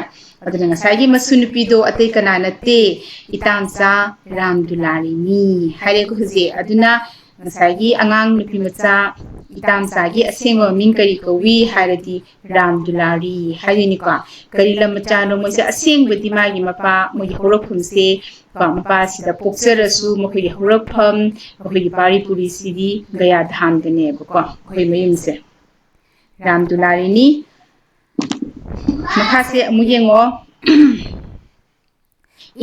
ꯑꯗꯨꯅ ꯉꯁꯥꯏꯒꯤ ꯃꯁꯨ ꯅꯨꯄꯤꯗꯣ ꯑꯇꯩ ꯀꯅꯥ ꯅꯠꯇꯦ, ꯏꯇꯥꯝꯆꯥ ꯔꯥꯝ ꯗꯨꯂꯥꯔꯤꯅꯤ ꯍꯥꯏꯔꯦꯀꯣ ꯍꯧꯖꯤꯛ꯫ ꯑꯗꯨꯅ ꯉꯁꯥꯏꯒꯤ ꯑꯉꯥꯡ ꯅꯨꯄꯤ ꯃꯆꯥ ꯏꯇꯥꯝꯆꯥꯒꯤ ꯑꯁꯦꯡꯕ ꯃꯃꯤꯡ ꯀꯔꯤ ꯀꯧꯏ ꯍꯥꯏꯔꯗꯤ ꯔꯥꯝ ꯗꯨꯂꯥꯔꯤ ꯍꯥꯏꯗꯣꯏꯅꯤꯀꯣ꯫ ꯀꯔꯤ ꯂꯝ ꯃꯆꯥꯅꯣ ꯃꯣꯏꯁꯦ? ꯑꯁꯦꯡꯕꯗꯤ ꯃꯥꯒꯤ ꯃꯄꯥ, ꯃꯣꯏꯒꯤ ꯍꯧꯔꯛꯐꯝꯁꯦ ꯀꯣ, ꯃꯄꯥꯁꯤꯗ ꯄꯣꯛꯆꯔꯁꯨ ꯃꯈꯣꯏꯒꯤ ꯍꯧꯔꯛꯐꯝ, ꯑꯩꯈꯣꯏꯒꯤ ꯄꯥꯔꯤ ꯄꯨꯔꯤꯁꯤꯗꯤ ꯒꯌꯥ ꯙꯥꯝꯗꯅꯦꯕꯀꯣ, ꯑꯩꯈꯣꯏ ꯃꯌꯨꯝꯁꯦ꯫ ꯔꯥꯝ ꯗꯨꯂꯥꯔꯤꯅꯤ꯫ ꯃꯈꯥꯁꯦ ꯑꯃꯨꯛ ꯌꯦꯡꯉꯣ꯫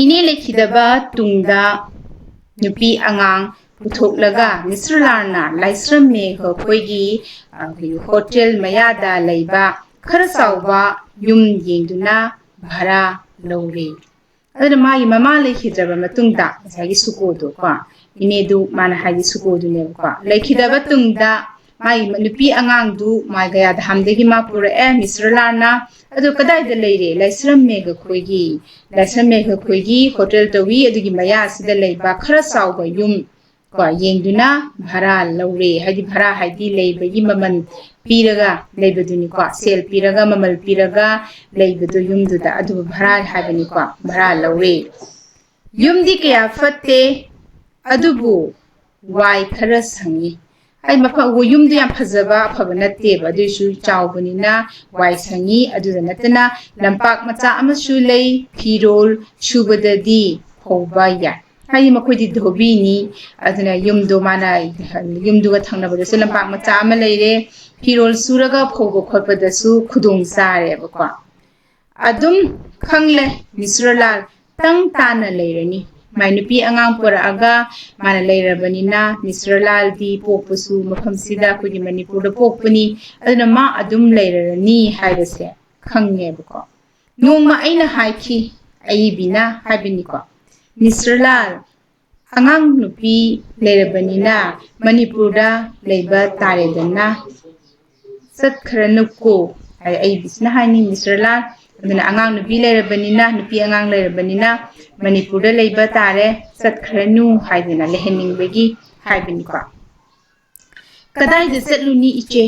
ꯏꯅꯦ ꯂꯩꯈꯤꯗꯕ ꯇꯨꯡꯗ ꯅꯨꯄꯤ ꯑꯉꯥꯡ ꯄꯨꯊꯣꯛꯂꯒ ꯃꯤꯁꯇꯔ ꯂꯥꯔꯅ ꯂꯥꯏꯁ꯭ꯔꯝ ꯃꯦꯘ ꯑꯩꯈꯣꯏꯒꯤ, ꯑꯩꯈꯣꯏꯒꯤ ꯍꯣꯇꯦꯜ ꯃꯌꯥꯗ ꯂꯩꯕ ꯈꯔ ꯆꯥꯎꯕ ꯌꯨꯝ ꯌꯦꯡꯗꯨꯅ ꯚꯔꯥ ꯂꯧꯔꯦ꯫ ꯑꯗꯨꯅ ꯃꯥꯒꯤ ꯃꯃꯥ ꯂꯩꯈꯤꯗ꯭ꯔꯕ ꯃꯇꯨꯡꯗ ꯉꯁꯥꯏꯒꯤ ꯁꯨꯀꯣꯗꯣ ꯀꯣ, ꯏꯅꯦꯗꯨ ꯃꯥꯅ ꯍꯥꯏꯗꯤ ꯁꯨꯀꯣꯗꯨꯅꯦꯕꯀꯣ, ꯂꯩꯈꯤꯗꯕ ꯇꯨꯡꯗ ꯃꯥꯒꯤ ꯅꯨꯄꯤ ꯑꯉꯥꯡꯗꯨ ꯃꯥꯏ ꯒꯌꯥ ꯙꯥꯝꯗꯒꯤ ꯃꯥ ꯄꯨꯔꯛꯑꯦ ꯃꯤꯁꯇꯔ ꯂꯥꯔꯅ꯫ ꯑꯗꯨ ꯀꯗꯥꯏꯗ ꯂꯩꯔꯦ? ꯂꯥꯏꯁ꯭ꯔꯝ ꯃꯦꯘ ꯑꯩꯈꯣꯏꯒꯤ, ꯂꯥꯏꯁ꯭ꯔꯝ ꯃꯦꯘ ꯑꯩꯈꯣꯏꯒꯤ ꯍꯣꯇꯦꯜ ꯇꯧꯏ, ꯑꯗꯨꯒꯤ ꯃꯌꯥꯁꯤꯗ ꯂꯩꯕ ꯈꯔ ꯆꯥꯎꯕ ꯌꯨꯝ ꯀꯣ ꯌꯦꯡꯗꯨꯅ ꯚꯔꯥ ꯂꯧꯔꯦ꯫ ꯍꯥꯏꯗꯤ ꯚꯔꯥ ꯍꯥꯏꯗꯤ ꯂꯩꯕꯒꯤ ꯃꯃꯜ ꯄꯤꯔꯒ ꯂꯩꯕꯗꯨꯅꯤꯀꯣ, ꯁꯦꯜ ꯄꯤꯔꯒ ꯃꯃꯜ ꯄꯤꯔꯒ ꯂꯩꯕꯗꯣ ꯌꯨꯝꯗꯨꯗ, ꯑꯗꯨꯕꯨ ꯚꯔꯥ ꯍꯥꯏꯕꯅꯤꯀꯣ, ꯚꯔꯥ ꯂꯧꯔꯦ꯫ ꯌꯨꯝꯗꯤ ꯀꯌꯥ ꯐꯠꯇꯦ, ꯑꯗꯨꯕꯨ ꯋꯥꯏ ꯈꯔ ꯁꯪꯉꯤ꯫ ꯍꯥꯏꯗꯤ ꯃꯐꯝ, ꯌꯨꯝꯗꯣ ꯌꯥꯝ ꯐꯖꯕ ꯑꯐꯕ ꯅꯠꯇꯦꯕ, ꯑꯗꯨꯏꯁꯨ ꯆꯥꯎꯕꯅꯤꯅ ꯋꯥꯏ ꯁꯪꯉꯤ꯫ ꯑꯗꯨꯗ ꯅꯠꯇꯅ ꯂꯝꯄꯥꯛ ꯃꯆꯥ ꯑꯃꯁꯨ ꯂꯩ, ꯐꯤꯔꯣꯜ ꯁꯨꯕꯗꯗꯤ ꯐꯧꯕ ꯌꯥꯏ꯫ ꯍꯥꯏꯗꯤ ꯃꯈꯣꯏꯗꯤ ꯙꯣꯕꯤꯅꯤ, ꯑꯗꯨꯅ ꯌꯨꯝꯗꯣ ꯃꯥꯅ, ꯌꯨꯝꯗꯨꯒ ꯊꯪꯅꯕꯗꯁꯨ ꯂꯝꯄꯥꯛ ꯃꯆꯥ ꯑꯃ ꯂꯩꯔꯦ, ꯐꯤꯔꯣꯜ ꯁꯨꯔꯒ ꯐꯧꯕ ꯈꯣꯠꯄꯗꯁꯨ ꯈꯨꯗꯣꯡ ꯆꯥꯔꯦꯕꯀꯣ꯫ ꯑꯗꯨꯝ ꯈꯪꯂꯦ, ꯃꯤꯁ ꯔꯣꯂꯥꯜ ꯇꯪ ꯇꯥꯅ ꯂꯩꯔꯅꯤ꯫ ꯃꯥꯏ ꯅꯨꯄꯤ ꯑꯉꯥꯡ ꯄꯣꯔꯛꯑꯒ ꯃꯥꯅ ꯂꯩꯔꯕꯅꯤꯅ, ꯃꯤꯁ ꯔꯣꯂꯥꯜꯗꯤ ꯄꯣꯛꯄꯁꯨ ꯃꯐꯝꯁꯤꯗ, ꯑꯩꯈꯣꯏꯒꯤ ꯃꯅꯤꯄꯨꯔꯗ ꯄꯣꯛꯄꯅꯤ, ꯑꯗꯨꯅ ꯃꯥ ꯑꯗꯨꯝ ꯂꯩꯔꯅꯤ ꯍꯥꯏꯕꯁꯦ ꯈꯪꯉꯦꯕꯀꯣ꯫ ꯅꯣꯡꯃ ꯑꯩꯅ ꯍꯥꯏꯈꯤ, ꯑꯏꯕꯤꯅ ꯍꯥꯏꯕꯅꯤꯀꯣ, "ꯃꯤꯁ ꯔꯣꯂꯥꯜ, ꯑꯉꯥꯡ ꯅꯨꯄꯤ ꯂꯩꯔꯕꯅꯤꯅ ꯃꯅꯤꯄꯨꯔꯗ ꯂꯩꯕ ꯇꯥꯔꯦꯗꯅ, ꯆꯠꯈ꯭ꯔꯅꯨꯀꯣ" ꯍꯥꯏ꯫ ꯑꯏꯕꯤꯁꯤꯅ ꯍꯥꯏꯅꯤ, "ꯃꯤꯁ ꯔꯣꯂꯥꯜ, ꯑꯗꯨꯅ ꯑꯉꯥꯡ ꯅꯨꯄꯤ ꯂꯩꯔꯕꯅꯤꯅ, ꯅꯨꯄꯤ ꯑꯉꯥꯡ ꯂꯩꯔꯕꯅꯤꯅ ꯃꯅꯤꯄꯨꯔꯗ ꯂꯩꯕ ꯇꯥꯔꯦ, ꯆꯠꯈ꯭ꯔꯅꯨ" ꯍꯥꯏꯗꯅ ꯂꯩꯍꯟꯅꯤꯡꯕꯒꯤ ꯍꯥꯏꯕꯅꯤꯀꯣ꯫ "ꯀꯗꯥꯏꯗ ꯆꯠꯂꯨꯅꯤ ꯏꯆꯦ?"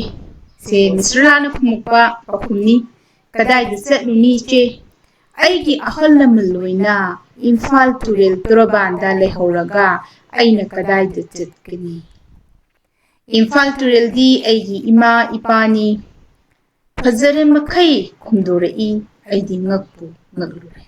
ꯁꯦ ꯃꯤꯁ ꯔꯣꯂꯥꯜꯅ ꯈꯨꯝꯃꯛꯄ ꯄꯥꯎꯈꯨꯝꯅꯤ꯫ "ꯀꯗꯥꯏꯗ ꯆꯠꯂꯨꯅꯤ ꯏꯆꯦ? ꯑꯩꯒꯤ ꯑꯍꯜ ꯂꯃꯟ ꯂꯣꯏꯅ ꯏꯝꯐꯥꯜ ꯇꯨꯔꯦꯜ ꯇꯣꯔꯕꯥꯟꯗ ꯂꯩꯍꯧꯔꯒ ꯑꯩꯅ ꯀꯗꯥꯏꯗ ꯆꯠꯀꯅꯤ? ꯏꯝꯐꯥꯜ ꯇꯨꯔꯦꯜꯗꯤ ꯑꯩꯒꯤ ꯏꯃꯥ ꯏꯄꯥꯅꯤ꯫ ꯐꯖꯔꯦ ꯃꯈꯩ ꯈꯨꯝꯗꯣꯔꯛꯏ, ꯑꯩꯗꯤ ꯉꯛꯄꯨ ꯉꯛꯂꯨꯔꯦ꯫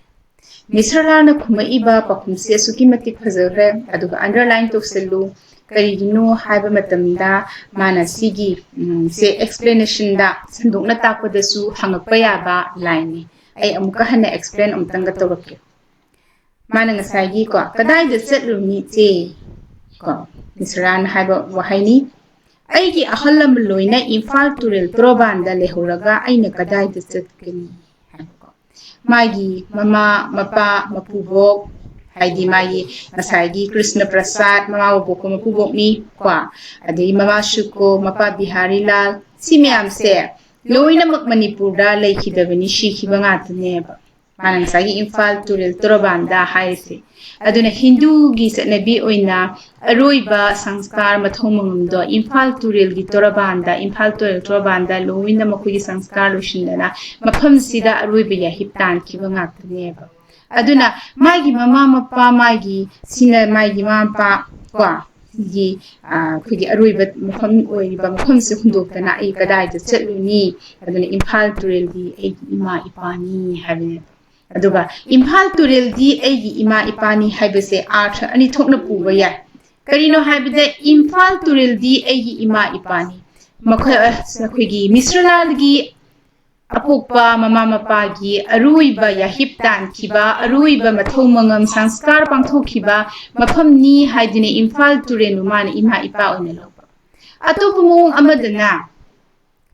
ꯃꯤꯁ ꯔꯣꯂꯥꯜꯅ ꯈꯨꯝꯃꯛꯏꯕ ꯄꯥꯎꯈꯨꯝꯁꯦ ꯑꯁꯨꯛꯀꯤ ꯃꯇꯤꯛ ꯐꯖꯈ꯭ꯔꯦ꯫ ꯑꯗꯨꯒ underline ꯇꯧꯁꯜꯂꯨ꯫ ꯀꯔꯤꯒꯤꯅꯣ ꯍꯥꯏꯕ ꯃꯇꯝꯗ ꯃꯥꯅ ꯁꯤꯒꯤ, ꯎꯝ, ꯁꯦ explanationꯗ, ꯁꯟꯗꯣꯛꯅ ꯇꯥꯛꯄꯗꯁꯨ ꯍꯪꯉꯛꯄ ꯌꯥꯕ lineꯅꯤ꯫ ꯑꯩ ꯑꯃꯨꯛꯀ ꯍꯟꯅ explain ꯑꯃꯨꯛꯇꯪꯒ ꯇꯧꯔꯛꯀꯦ꯫ ꯃꯥꯅ ꯉꯁꯥꯏꯒꯤ ꯀꯣ, "ꯀꯗꯥꯏꯗ ꯆꯠꯂꯨꯅꯤ ꯏꯆꯦ?" ꯀꯣ, ꯃꯤꯁ ꯔꯣꯂꯥꯜꯅ ꯍꯥꯏꯕ ꯋꯥꯍꯩꯅꯤ꯫ "ꯑꯩꯒꯤ ꯑꯍꯜ ꯂꯃꯟ ꯂꯣꯏꯅ ꯏꯝꯐꯥꯜ ꯇꯨꯔꯦꯜ ꯇꯣꯔꯕꯥꯟꯗ ꯂꯩꯍꯧꯔꯒ ꯑꯩꯅ ꯀꯗꯥꯏꯗ ꯆꯠꯀꯅꯤ?" ꯍꯥꯏꯕꯀꯣ꯫ ꯃꯥꯒꯤ ꯃꯃꯥ, ꯃꯄꯥ, ꯃꯄꯨꯕꯣꯛ, ꯍꯥꯏꯗꯤ ꯃꯥꯒꯤ ꯉꯁꯥꯏꯒꯤ ꯀ꯭ꯔꯤꯁꯅ ꯄ꯭ꯔꯁꯥꯗ, ꯃꯃꯥ ꯃꯄꯣꯛꯄ ꯃꯄꯨꯕꯣꯛꯅꯤ ꯀꯣ, ꯑꯗꯒꯤ ꯃꯃꯥ ꯁꯨꯀꯣ, ꯃꯄꯥ ꯕꯤꯍꯥꯔꯤ ꯂꯥꯜ, ꯁꯤ ꯃꯌꯥꯝꯁꯦ ꯂꯣꯏꯅꯃꯛ ꯃꯅꯤꯄꯨꯔꯗ ꯂꯩꯈꯤꯗꯕꯅꯤ, ꯁꯤꯈꯤꯕ ꯉꯥꯛꯇꯅꯦꯕ꯫ ꯃꯥꯅ ꯉꯁꯥꯏꯒꯤ ꯏꯝꯐꯥꯜ ꯇꯨꯔꯦꯜ ꯇꯣꯔꯕꯥꯟꯗ ꯍꯥꯏꯔꯤꯁꯦ꯫ ꯑꯗꯨꯅ ꯍꯤꯟꯗꯨꯒꯤ ꯆꯠꯅꯕꯤ ꯑꯣꯏꯅ ꯑꯔꯣꯏꯕ ꯁꯪꯁꯀꯥꯔ ꯃꯊꯧ ꯃꯉꯝꯗꯣ ꯏꯝꯐꯥꯜ ꯇꯨꯔꯦꯜꯒꯤ ꯇꯣꯔꯕꯥꯟꯗ, ꯏꯝꯐꯥꯜ ꯇꯨꯔꯦꯜ ꯇꯣꯔꯕꯥꯟꯗ ꯂꯣꯏꯅ ꯃꯈꯣꯏꯒꯤ ꯁꯪꯁꯀꯥꯔ ꯂꯣꯏꯁꯤꯟꯗꯅ ꯃꯐꯝꯁꯤꯗ ꯑꯔꯣꯏꯕ ꯌꯥꯍꯤꯞ ꯇꯥꯟꯈꯤꯕ ꯉꯥꯛꯇꯅꯦꯕ꯫ ꯑꯗꯨꯅ ꯃꯥꯒꯤ ꯃꯃꯥ ꯃꯄꯥ, ꯃꯥꯒꯤ ꯁꯤꯅ ꯃꯥꯒꯤ ꯃꯃꯥ ꯃꯄꯥ ꯀꯣ, ꯁꯤꯒꯤ, ꯑ, ꯑꯩꯈꯣꯏꯒꯤ ꯑꯔꯣꯏꯕ ꯃꯐꯝ ꯑꯣꯏꯔꯤꯕ ꯃꯐꯝꯁꯦ ꯍꯨꯟꯗꯣꯛꯇꯅ ꯑꯩ ꯀꯗꯥꯏꯗ ꯆꯠꯂꯨꯅꯤ? ꯑꯗꯨꯅ ꯏꯝꯐꯥꯜ ꯇꯨꯔꯦꯜꯗꯤ ꯑꯩꯒꯤ ꯏꯃꯥ ꯏꯄꯥꯅꯤ ꯍꯥꯏꯕꯅꯦꯕ꯫ ꯑꯗꯨꯒ ꯏꯝꯐꯥꯜ ꯇꯨꯔꯦꯜꯗꯤ ꯑꯩꯒꯤ ꯏꯃꯥ ꯏꯄꯥꯅꯤ ꯍꯥꯏꯕꯁꯦ ꯑꯥꯔꯊ ꯑꯅꯤ ꯊꯣꯛꯅ ꯄꯨꯕ ꯌꯥꯏ꯫ ꯀꯔꯤꯅꯣ ꯍꯥꯏꯕꯗ ꯏꯝꯐꯥꯜ ꯇꯨꯔꯦꯜꯗꯤ ꯑꯩꯒꯤ ꯏꯃꯥ ꯏꯄꯥꯅꯤ꯫ ꯃꯈꯣꯏ, ꯑ, ꯑꯩꯈꯣꯏꯒꯤ ꯃꯤꯁ ꯔꯣꯂꯥꯜꯒꯤ ꯑꯄꯣꯛꯄ ꯃꯃꯥ ꯃꯄꯥꯒꯤ ꯑꯔꯣꯏꯕ ꯌꯥꯍꯤꯞ ꯇꯥꯟꯈꯤꯕ, ꯑꯔꯣꯏꯕ ꯃꯊꯧ ꯃꯉꯝ ꯁꯪꯁꯀꯥꯔ ꯄꯥꯡꯊꯣꯛꯈꯤꯕ ꯃꯐꯝꯅꯤ ꯍꯥꯏꯗꯨꯅ ꯏꯝꯐꯥꯜ ꯇꯨꯔꯦꯜꯕꯨ ꯃꯥꯅ ꯏꯃꯥ ꯏꯄꯥ ꯑꯣꯏꯅ ꯂꯧꯕ꯫ ꯑꯇꯣꯞꯄ ꯃꯑꯣꯡ ꯑꯃꯗꯅ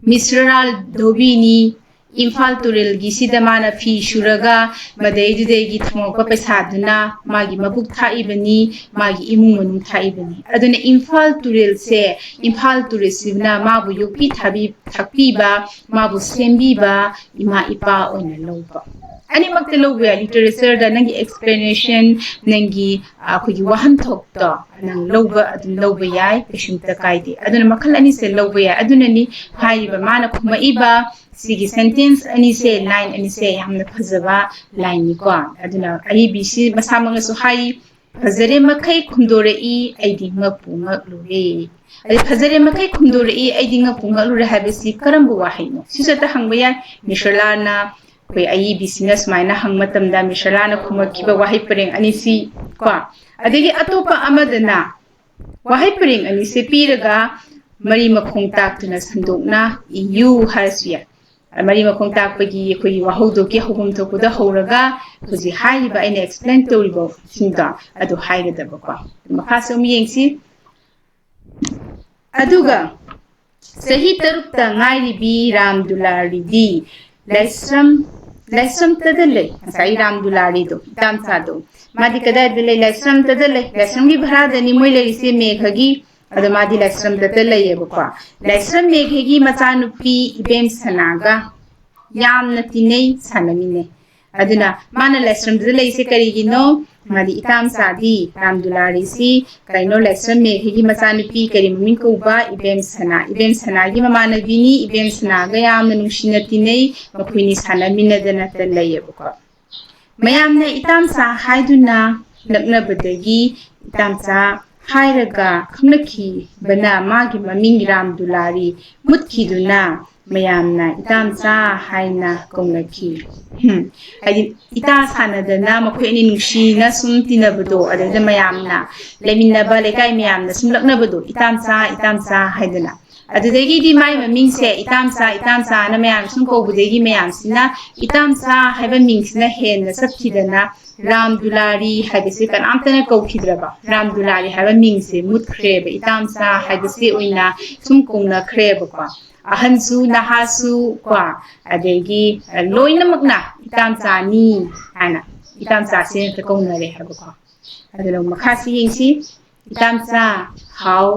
ꯃꯤꯁ ꯔꯥꯜ ꯙꯣꯕꯤꯅꯤ, ꯏꯝꯐꯥꯜ ꯇꯨꯔꯦꯜꯒꯤꯁꯤꯗ ꯃꯥꯅ ꯐꯤ ꯁꯨꯔꯒ ꯃꯗꯩꯗꯨꯗꯒꯤ ꯊꯝꯃꯛꯄ ꯄꯩꯁꯥꯗꯨꯅ ꯃꯥꯒꯤ ꯃꯕꯨꯛ ꯊꯥꯛꯏꯕꯅꯤ, ꯃꯥꯒꯤ ꯏꯃꯨꯡ ꯃꯅꯨꯡ ꯊꯥꯛꯏꯕꯅꯤ꯫ ꯑꯗꯨꯅ ꯏꯝꯐꯥꯜ ꯇꯨꯔꯦꯜꯁꯦ, ꯏꯝꯐꯥꯜ ꯇꯨꯔꯦꯜꯁꯤꯅ ꯃꯥꯕꯨ ꯌꯣꯛꯄꯤ ꯊꯥꯕꯤ ꯊꯥꯛꯄꯤꯕ, ꯃꯥꯕꯨ ꯁꯦꯝꯕꯤꯕ ꯏꯃꯥ ꯏꯄꯥ ꯑꯣꯏꯅ ꯂꯧꯕ꯫ ꯑꯅꯤꯃꯛꯇ ꯂꯧꯕ ꯌꯥꯏ꯫ ꯂꯤꯇꯔꯦꯆꯔꯗ ꯅꯪꯒꯤ ꯑꯦꯛꯁꯄ꯭ꯂꯦꯅꯦꯁꯟ, ꯅꯪꯒꯤ ꯑꯩꯈꯣꯏꯒꯤ ꯋꯥꯍꯟꯊꯣꯛꯇꯣ ꯅꯪ ꯂꯧꯕ ꯑꯗꯨꯝ ꯂꯧꯕ ꯌꯥꯏ, ꯀꯩꯁꯨꯝꯇ ꯀꯥꯏꯗꯦ꯫ ꯑꯗꯨꯅ ꯃꯈꯜ ꯑꯅꯤꯁꯦ ꯂꯧꯕ ꯌꯥꯏ꯫ ꯑꯗꯨꯅꯅꯤ ꯍꯥꯏꯔꯤꯕ ꯃꯥꯅ ꯈꯨꯝꯃꯛꯏꯕ ꯁꯤꯒꯤ ꯁꯦꯟꯇꯦꯟꯁ ꯑꯅꯤꯁꯦ, ꯂꯥꯏꯟ ꯑꯅꯤꯁꯦ ꯌꯥꯝꯅ ꯐꯖꯕ ꯂꯥꯏꯟꯅꯤꯀꯣ꯫ ꯑꯗꯨꯅ ꯑꯏꯕꯤꯁꯤ ꯃꯁꯥꯃꯛꯅꯁꯨ ꯍꯥꯏ, "ꯐꯖꯔꯦ ꯃꯈꯩ ꯈꯨꯝꯗꯣꯔꯛꯏ, ꯑꯩꯗꯤ ꯉꯛꯄꯨ ꯉꯛꯂꯨꯔꯦ"꯫ ꯑꯗꯩ "ꯐꯖꯔꯦ ꯃꯈꯩ ꯈꯨꯝꯗꯣꯔꯛꯏ, ꯑꯩꯗꯤ ꯉꯛꯄꯨ ꯉꯛꯂꯨꯔꯦ" ꯍꯥꯏꯕꯁꯤ ꯀꯔꯝꯕ ꯋꯥꯍꯩꯅꯣ? ꯁꯤꯁꯨ ꯍꯦꯛꯇ ꯍꯪꯕ ꯌꯥꯏ꯫ ꯃꯤꯁ ꯔꯥꯜꯅ ꯑꯩꯈꯣꯏ ꯑꯏꯕꯤꯁꯤꯅ ꯁꯨꯃꯥꯏꯅ ꯍꯪꯕ ꯃꯇꯝꯗ ꯃꯤꯁ ꯔꯥꯜꯅ ꯈꯨꯝꯃꯛꯈꯤꯕ ꯋꯥꯍꯩ ꯄꯔꯦꯡ ꯑꯅꯤꯁꯤ ꯀꯣ꯫ ꯑꯗꯒꯤ ꯑꯇꯣꯞꯄ ꯑꯃꯗꯅ ꯋꯥꯍꯩ ꯄꯔꯦꯡ ꯑꯅꯤꯁꯦ ꯄꯤꯔꯒ ꯃꯔꯤ ꯃꯈꯣꯡ ꯇꯥꯛꯇꯨꯅ ꯁꯟꯗꯣꯛꯅ ꯏꯌꯨ ꯍꯥꯏꯔꯁꯨ ꯌꯥꯏ꯫ ꯃꯔꯤ ꯃꯈꯣꯡ ꯇꯥꯛꯄꯒꯤ ꯑꯩꯈꯣꯏꯒꯤ ꯋꯥꯍꯧꯗꯣꯛꯀꯤ ꯍꯧꯐꯝ ꯊꯣꯛꯄꯗ ꯍꯧꯔꯒ ꯍꯧꯖꯤꯛ ꯍꯥꯏꯔꯤꯕ ꯑꯩꯅ ꯑꯦꯛꯁꯄ꯭ꯂꯦꯟ ꯇꯧꯔꯤꯕꯁꯤꯡꯗꯣ ꯑꯗꯨ ꯍꯥꯏꯒꯗꯕꯀꯣ꯫ ꯃꯈꯥꯁꯨ ꯑꯃꯨꯛ ꯌꯦꯡꯁꯤ꯫ ꯑꯗꯨꯒ ꯆꯍꯤ ꯇꯔꯨꯛꯇ ꯉꯥꯏꯔꯤꯕꯤ ꯔꯥꯝ ꯗꯨꯂꯥꯔꯤꯗꯤ ꯂꯥꯏꯁ꯭ꯔꯝ, ꯂꯥꯏꯁ꯭ꯔꯝꯇꯗ ꯂꯩ꯫ ꯉꯁꯥꯏ ꯔꯥꯝ ꯗꯨꯂꯥꯔꯤꯗꯣ, ꯏꯇꯥꯝꯆꯥꯗꯣ, ꯃꯥꯗꯤ ꯀꯗꯥꯏꯗ ꯂꯩ? ꯂꯥꯏꯁ꯭ꯔꯝꯇꯗ ꯂꯩ꯫ ꯂꯥꯏꯁ꯭ꯔꯝꯒꯤ ꯚꯔꯥꯗꯅꯤ ꯃꯣꯏ ꯂꯩꯔꯤꯁꯦ, ꯃꯦꯘꯒꯤ꯫ ꯑꯗꯣ ꯃꯥꯗꯤ ꯂꯥꯏꯁ꯭ꯔꯝꯇꯗ ꯂꯩꯌꯦꯕꯀꯣ꯫ ꯂꯥꯏꯁ꯭ꯔꯝ ꯃꯦꯘꯒꯤ ꯃꯆꯥꯅꯨꯄꯤ ꯏꯕꯦꯝ ꯁꯅꯥꯒ ꯌꯥꯝꯅ ꯇꯤꯟꯅꯩ, ꯁꯥꯟꯅꯃꯤꯟꯅꯩ꯫ ꯑꯗꯨꯅ ꯃꯥꯅ ꯂꯥꯏꯁ꯭ꯔꯝꯗ ꯂꯩꯁꯦ ꯀꯔꯤꯒꯤꯅꯣ? ꯃꯥꯗꯤ ꯏꯇꯥꯝꯆꯥꯗꯤ ꯔꯥꯝ ꯗꯨꯂꯥꯔꯤꯁꯤ ꯀꯩꯅꯣ, ꯂꯥꯏꯁ꯭ꯔꯝ ꯃꯦꯘꯒꯤ ꯃꯆꯥꯅꯨꯄꯤ ꯀꯔꯤ ꯃꯃꯤꯡ ꯀꯧꯕ? ꯏꯕꯦꯝ ꯁꯅꯥ꯫ ꯏꯕꯦꯝ ꯁꯅꯥꯒꯤ ꯃꯃꯥꯟꯅꯕꯤꯅꯤ꯫ ꯏꯕꯦꯝ ꯁꯅꯥꯒ ꯌꯥꯝꯅ ꯅꯨꯡꯁꯤꯅ ꯇꯤꯟꯅꯩ꯫ ꯃꯈꯣꯏꯅꯤ ꯁꯥꯟꯅꯃꯤꯟꯅꯗꯅꯇ ꯂꯩꯌꯦꯕꯀꯣ꯫ ꯃꯌꯥꯝꯅ ꯏꯇꯥꯝꯆꯥ ꯍꯥꯏꯗꯨꯅ ꯂꯛꯅꯕꯗꯒꯤ ꯏꯇꯥꯝꯆꯥ ꯍꯥꯏꯔꯒ ꯈꯪꯅꯈꯤꯕꯅ ꯃꯥꯒꯤ ꯃꯃꯤꯡ ꯔꯥꯝ ꯗꯨꯂꯥꯔꯤ ꯃꯨꯠꯈꯤꯗꯨꯅ ꯃꯌꯥꯝꯅ ꯏꯇꯥꯝꯆꯥ ꯍꯥꯏꯅ ꯀꯧꯅꯈꯤ꯫ ꯎꯝ, ꯍꯥꯏꯗꯤ ꯏꯇꯥ ꯁꯥꯟꯅꯗꯅ ꯃꯈꯣꯏ ꯑꯅꯤ ꯅꯨꯡꯁꯤꯅ ꯁꯨꯝ ꯇꯤꯟꯅꯕꯗꯣ, ꯑꯗꯩꯗ ꯃꯌꯥꯝꯅ, ꯂꯩꯃꯤꯟꯅꯕ ꯂꯩꯀꯥꯏ ꯃꯌꯥꯝꯅ ꯁꯨꯝ ꯂꯛꯅꯕꯗꯣ, "ꯏꯇꯥꯝꯆꯥ, ꯏꯇꯥꯝꯆꯥ" ꯍꯥꯏꯗꯅ꯫ ꯑꯗꯨꯗꯒꯤꯗꯤ ꯃꯥꯏ ꯃꯃꯤꯡꯁꯦ ꯏꯇꯥꯝꯆꯥ, ꯏꯇꯥꯝꯆꯥꯅ ꯃꯌꯥꯝ ꯁꯨꯝ ꯀꯧꯕꯗꯒꯤ ꯃꯌꯥꯝꯁꯤꯅ ꯏꯇꯥꯝꯆꯥ ꯍꯥꯏꯕ ꯃꯤꯡꯁꯤꯅ ꯍꯦꯟꯅ ꯆꯠꯈꯤꯗꯅ ꯔꯥꯝ ꯗꯨꯂꯥꯔꯤ ꯍꯥꯏꯕꯁꯤ ꯀꯅꯥꯝꯇꯅ ꯀꯧꯈꯤꯗ꯭ꯔꯕ꯫ ꯔꯥꯝ ꯗꯨꯂꯥꯔꯤ ꯍꯥꯏꯕ ꯃꯤꯡꯁꯦ ꯃꯨꯠꯈ꯭ꯔꯦꯕ, ꯏꯇꯥꯝꯆꯥ ꯍꯥꯏꯕꯁꯤ ꯑꯣꯏꯅ ꯁꯨꯝ ꯀꯧꯅꯈ꯭ꯔꯦꯕꯀꯣ꯫ ꯑꯍꯟꯁꯨ ꯅꯍꯥꯁꯨ ꯀꯣ, ꯑꯗꯒꯤ ꯂꯣꯏꯅꯃꯛꯅ ꯏꯇꯥꯝꯆꯥꯅꯤ ꯍꯥꯏꯅ ꯏꯇꯥꯝꯆꯥꯁꯦ ꯍꯦꯛꯇ ꯀꯧꯅꯔꯦ ꯍꯥꯏꯕꯀꯣ꯫ ꯑꯗꯨꯅ ꯃꯈꯥꯁꯤ ꯌꯦꯡꯁꯤ꯫ ꯏꯇꯥꯝꯆꯥ, ꯍꯥꯎ꯫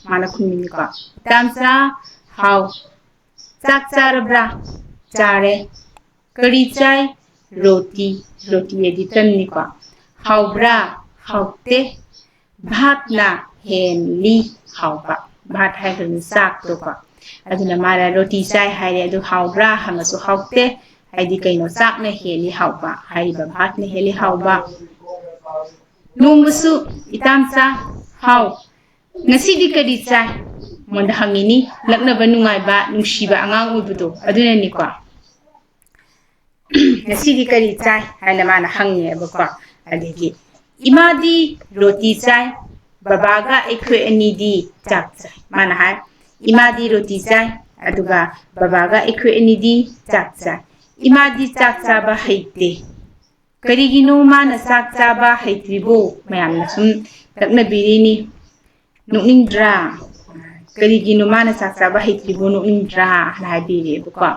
ꯃꯥꯅ ꯈꯨꯝꯃꯤꯅꯤꯀꯣ꯫ ꯏꯇꯥꯝꯆꯥ, ꯍꯥꯎ꯫ ꯆꯥꯛ ꯆꯥꯔꯕ꯭ꯔꯥ? ꯆꯥꯔꯦ꯫ ꯀꯔꯤ ꯆꯥꯏ? ꯔꯣꯇꯤ꯫ ꯔꯣꯇꯤ ꯍꯥꯏꯗꯤ ꯇꯟꯅꯤꯀꯣ꯫ ꯍꯥꯎꯕ꯭ꯔꯥ? ꯍꯥꯎꯇꯦ꯫ ꯚꯥꯠꯅ ꯍꯦꯜꯂꯤ ꯍꯥꯎꯕ꯫ ꯚꯥꯠ ꯍꯥꯏꯔꯒꯅ ꯆꯥꯛꯇꯣꯀꯣ꯫ ꯑꯗꯨꯅ ꯃꯥꯅ ꯔꯣꯇꯤ ꯆꯥꯏ ꯍꯥꯏꯔꯦ, ꯑꯗꯨ ꯍꯥꯎꯕ꯭ꯔꯥ ꯍꯪꯉꯁꯨ ꯍꯥꯎꯇꯦ꯫ ꯍꯥꯏꯗꯤ ꯀꯩꯅꯣ, ꯆꯥꯛꯅ ꯍꯦꯜꯂꯤ ꯍꯥꯎꯕ꯫ ꯍꯥꯏꯔꯤꯕ ꯚꯥꯠꯅ ꯍꯦꯜꯂꯤ ꯍꯥꯎꯕ꯫ ꯅꯣꯡꯃꯁꯨ ꯏꯇꯥꯝꯆꯥ, ꯍꯥꯎ, ꯉꯁꯤꯗꯤ ꯀꯔꯤ ꯆꯥꯏ? ꯃꯉꯣꯟꯗ ꯍꯪꯉꯤꯅꯤ꯫ ꯂꯛꯅꯕ ꯅꯨꯡꯉꯥꯏꯕ, ꯅꯨꯡꯁꯤꯕ ꯑꯉꯥꯡ ꯑꯣꯏꯕꯗꯣ ꯑꯗꯨꯅꯅꯤꯀꯣ꯫ "ꯉꯁꯤꯗꯤ ꯀꯔꯤ ꯆꯥꯏ?" ꯍꯥꯏꯅ ꯃꯥꯅ ꯍꯪꯉꯦꯕꯀꯣ꯫ ꯑꯗꯒꯤ, "ꯏꯃꯥꯗꯤ ꯔꯣꯇꯤ ꯆꯥꯏ, ꯕꯕꯥꯒ ꯑꯩꯈꯣꯏ ꯑꯅꯤꯗꯤ ꯆꯥꯛ ꯆꯥꯏ"꯫ ꯃꯥꯅ ꯍꯥꯏ, "ꯏꯃꯥꯗꯤ ꯔꯣꯇꯤ ꯆꯥꯏ, ꯑꯗꯨꯒ ꯕꯕꯥꯒ ꯑꯩꯈꯣꯏ ꯑꯅꯤꯗꯤ ꯆꯥꯛ ꯆꯥꯏ꯫ ꯏꯃꯥꯗꯤ ꯆꯥꯛ ꯆꯥꯕ ꯍꯩꯇꯦ"꯫ "ꯀꯔꯤꯒꯤꯅꯣ ꯃꯥꯅ ꯆꯥꯛ ꯆꯥꯕ ꯍꯩꯇ꯭ꯔꯤꯕꯣ?" ꯃꯌꯥꯝꯅ ꯁꯨꯝ ꯂꯛꯅꯕꯤꯔꯤꯅꯤ꯫ ꯅꯣꯛꯅꯤꯡꯗ꯭ꯔꯥ? "ꯀꯔꯤꯒꯤꯅꯣ ꯃꯥꯅ ꯆꯥꯛ ꯆꯥꯕ ꯍꯩꯇ꯭ꯔꯤꯕꯣ, ꯅꯣꯛꯅꯤꯡꯗ꯭ꯔꯥ?" ꯍꯥꯏꯅ ꯍꯥꯏꯕꯤꯔꯦꯕꯀꯣ꯫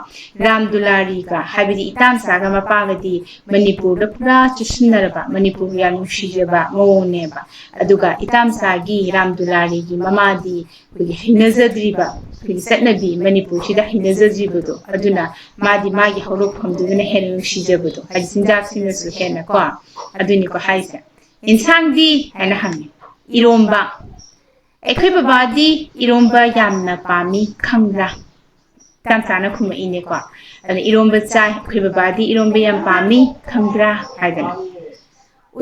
ꯔꯥꯝ ꯗꯨꯂꯥꯔꯤꯒ, ꯍꯥꯏꯕꯗꯤ ꯏꯇꯥꯝꯆꯥꯒ ꯃꯄꯥꯒꯗꯤ ꯃꯅꯤꯄꯨꯔꯗ ꯄꯨꯔꯥ ꯆꯨꯁꯤꯟꯅꯔꯕ, ꯃꯅꯤꯄꯨꯔꯕꯨ ꯌꯥꯝ ꯅꯨꯡꯁꯤꯖꯕ ꯃꯑꯣꯡꯅꯦꯕ꯫ ꯑꯗꯨꯒ ꯏꯇꯥꯝꯆꯥꯒꯤ, ꯔꯥꯝ ꯗꯨꯂꯥꯔꯤꯒꯤ ꯃꯃꯥꯗꯤ ꯑꯩꯈꯣꯏꯒꯤ ꯍꯩꯅꯖꯗ꯭ꯔꯤꯕ, ꯑꯩꯈꯣꯏꯒꯤ ꯆꯠꯅꯕꯤ ꯃꯅꯤꯄꯨꯔꯁꯤꯗ ꯍꯩꯅꯖꯗ꯭ꯔꯤꯕꯗꯣ, ꯑꯗꯨꯅ ꯃꯥꯗꯤ ꯃꯥꯒꯤ ꯍꯧꯔꯛꯐꯝꯗꯨꯗꯅ ꯍꯦꯟꯅ ꯅꯨꯡꯁꯤꯖꯕꯗꯣ, ꯍꯥꯏꯗꯤ ꯆꯤꯟꯖꯥꯛꯁꯤꯅꯁꯨ ꯍꯦꯟꯅꯀꯣ꯫ ꯑꯗꯨꯅꯤꯀꯣ ꯍꯥꯏꯁꯦ꯫ "ꯏꯟꯁꯥꯡꯗꯤ?" ꯍꯥꯏꯅ ꯍꯪꯉꯤ꯫ "ꯏꯔꯣꯝꯕ"꯫ "ꯑꯩꯈꯣꯏ ꯕꯕꯥꯗꯤ ꯏꯔꯣꯝꯕ ꯌꯥꯝꯅ ꯄꯥꯝꯃꯤ, ꯈꯪꯕ꯭ꯔꯥ?" ꯏꯇꯥꯝꯆꯥꯅ ꯈꯨꯝꯃꯛꯏꯅꯦꯀꯣ꯫ ꯑꯗꯨꯅ, "ꯏꯔꯣꯝꯕ ꯆꯥꯏ, ꯑꯩꯈꯣꯏ ꯕꯕꯥꯗꯤ ꯏꯔꯣꯝꯕ ꯌꯥꯝ ꯄꯥꯝꯃꯤ, ꯈꯪꯕ꯭ꯔꯥ?" ꯍꯥꯏꯗꯅ꯫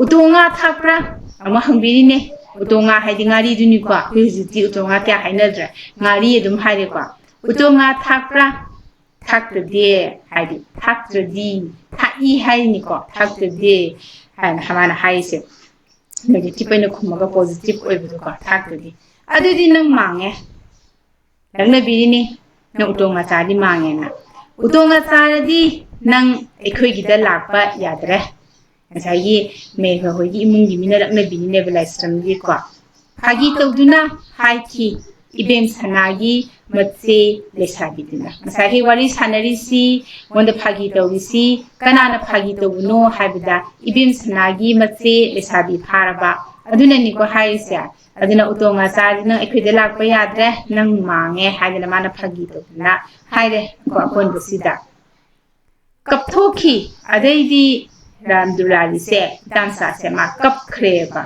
"ꯎꯇꯣꯡ ꯉꯥ ꯊꯥꯛꯄ꯭ꯔꯥ?" ꯑꯃꯨꯛ ꯍꯪꯕꯤꯔꯤꯅꯦ꯫ ꯎꯇꯣꯡ ꯉꯥ ꯍꯥꯏꯗꯤ ꯉꯥꯔꯤꯗꯨꯅꯤꯀꯣ꯫ ꯑꯩꯈꯣꯏ ꯍꯧꯖꯤꯛꯇꯤ ꯎꯇꯣꯡ ꯉꯥ ꯀꯌꯥ ꯍꯥꯏꯅꯗ꯭ꯔꯦ꯫ ꯉꯥꯔꯤ ꯑꯗꯨꯝ ꯍꯥꯏꯔꯦꯀꯣ꯫ "ꯎꯇꯣꯡ ꯉꯥ ꯊꯥꯛꯄ꯭ꯔꯥ?" "ꯊꯥꯛꯇꯗꯤ", ꯍꯥꯏꯗꯤ ꯊꯥꯛꯇ꯭ꯔꯗꯤ, ꯊꯥꯛꯏ ꯍꯥꯏꯔꯤꯅꯤꯀꯣ, "ꯊꯥꯛꯇꯗꯤ" ꯍꯥꯏꯅ ꯃꯥꯅ ꯍꯥꯏꯔꯤꯁꯦ꯫ ꯅꯦꯒꯦꯇꯤꯚ ꯑꯣꯏꯅ ꯈꯨꯝꯃꯒ ꯄꯣꯖꯤꯇꯤꯚ ꯑꯣꯏꯕꯗꯣꯀꯣ, "ꯊꯥꯛꯇꯗꯤ"꯫ "ꯑꯗꯨꯗꯤ ꯅꯪ ꯃꯥꯡꯉꯦ"꯫ ꯂꯛꯅꯕꯤꯔꯤꯅꯤ, "ꯅꯪ ꯎꯇꯣꯡ ꯉꯥꯆꯥꯗꯤ ꯃꯥꯡꯉꯦꯅ꯫ ꯎꯇꯣꯡ ꯉꯥꯆꯥꯗꯤ ꯅꯪ ꯑꯩꯈꯣꯏꯒꯤꯗ ꯂꯥꯛꯄ ꯌꯥꯗ꯭ꯔꯦ꯫ ꯉꯁꯥꯏꯒꯤ ꯃꯦꯘ ꯍꯣꯏꯒꯤ ꯏꯃꯨꯡꯒꯤ ꯃꯤꯅ ꯂꯛꯅꯕꯤꯔꯤꯅꯦꯕ ꯂꯥꯏꯁ꯭ꯔꯝꯒꯤꯀꯣ"꯫ ꯐꯥꯒꯤ ꯇꯧꯗꯨꯅ ꯍꯥꯏꯈꯤ, "ꯏꯕꯦꯝ ꯁꯅꯥꯒꯤ ꯃꯆꯦ ꯂꯩꯁꯥꯕꯤꯗꯨꯅ"꯫ ꯉꯁꯥꯏꯒꯤ ꯋꯥꯔꯤ ꯁꯥꯟꯅꯔꯤꯁꯤ, ꯑꯩꯉꯣꯟꯗ ꯐꯥꯒꯤ ꯇꯧꯔꯤꯁꯤ ꯀꯅꯥꯅ ꯐꯥꯒꯤ ꯇꯧꯕꯅꯣ ꯍꯥꯏꯕꯗ, ꯏꯕꯦꯝ ꯁꯅꯥꯒꯤ ꯃꯆꯦ ꯂꯩꯁꯥꯕꯤ ꯐꯥꯔꯕ ꯑꯗꯨꯅꯅꯤꯀꯣ ꯍꯥꯏꯔꯤꯁꯦ꯫ ꯑꯗꯨꯅ "ꯎꯇꯣꯡ ꯉꯥꯆꯥꯗꯤ ꯅꯪ ꯑꯩꯈꯣꯏꯗ ꯂꯥꯛꯄ ꯌꯥꯗ꯭ꯔꯦ, ꯅꯪ ꯃꯥꯡꯉꯦ" ꯍꯥꯏꯗꯅ ꯃꯥꯅ ꯐꯥꯒꯤ ꯇꯧꯗꯅ ꯍꯥꯏꯔꯦ ꯀꯣ ꯑꯀꯣꯟꯕꯁꯤꯗ꯫ ꯀꯞꯊꯣꯛꯈꯤ꯫ ꯑꯗꯩꯗꯤ ꯔꯥꯝꯗꯨꯂꯥꯒꯤꯁꯦ, ꯏꯇꯥꯝꯆꯥꯁꯦ ꯃꯥ ꯀꯞꯈ꯭ꯔꯦꯕ꯫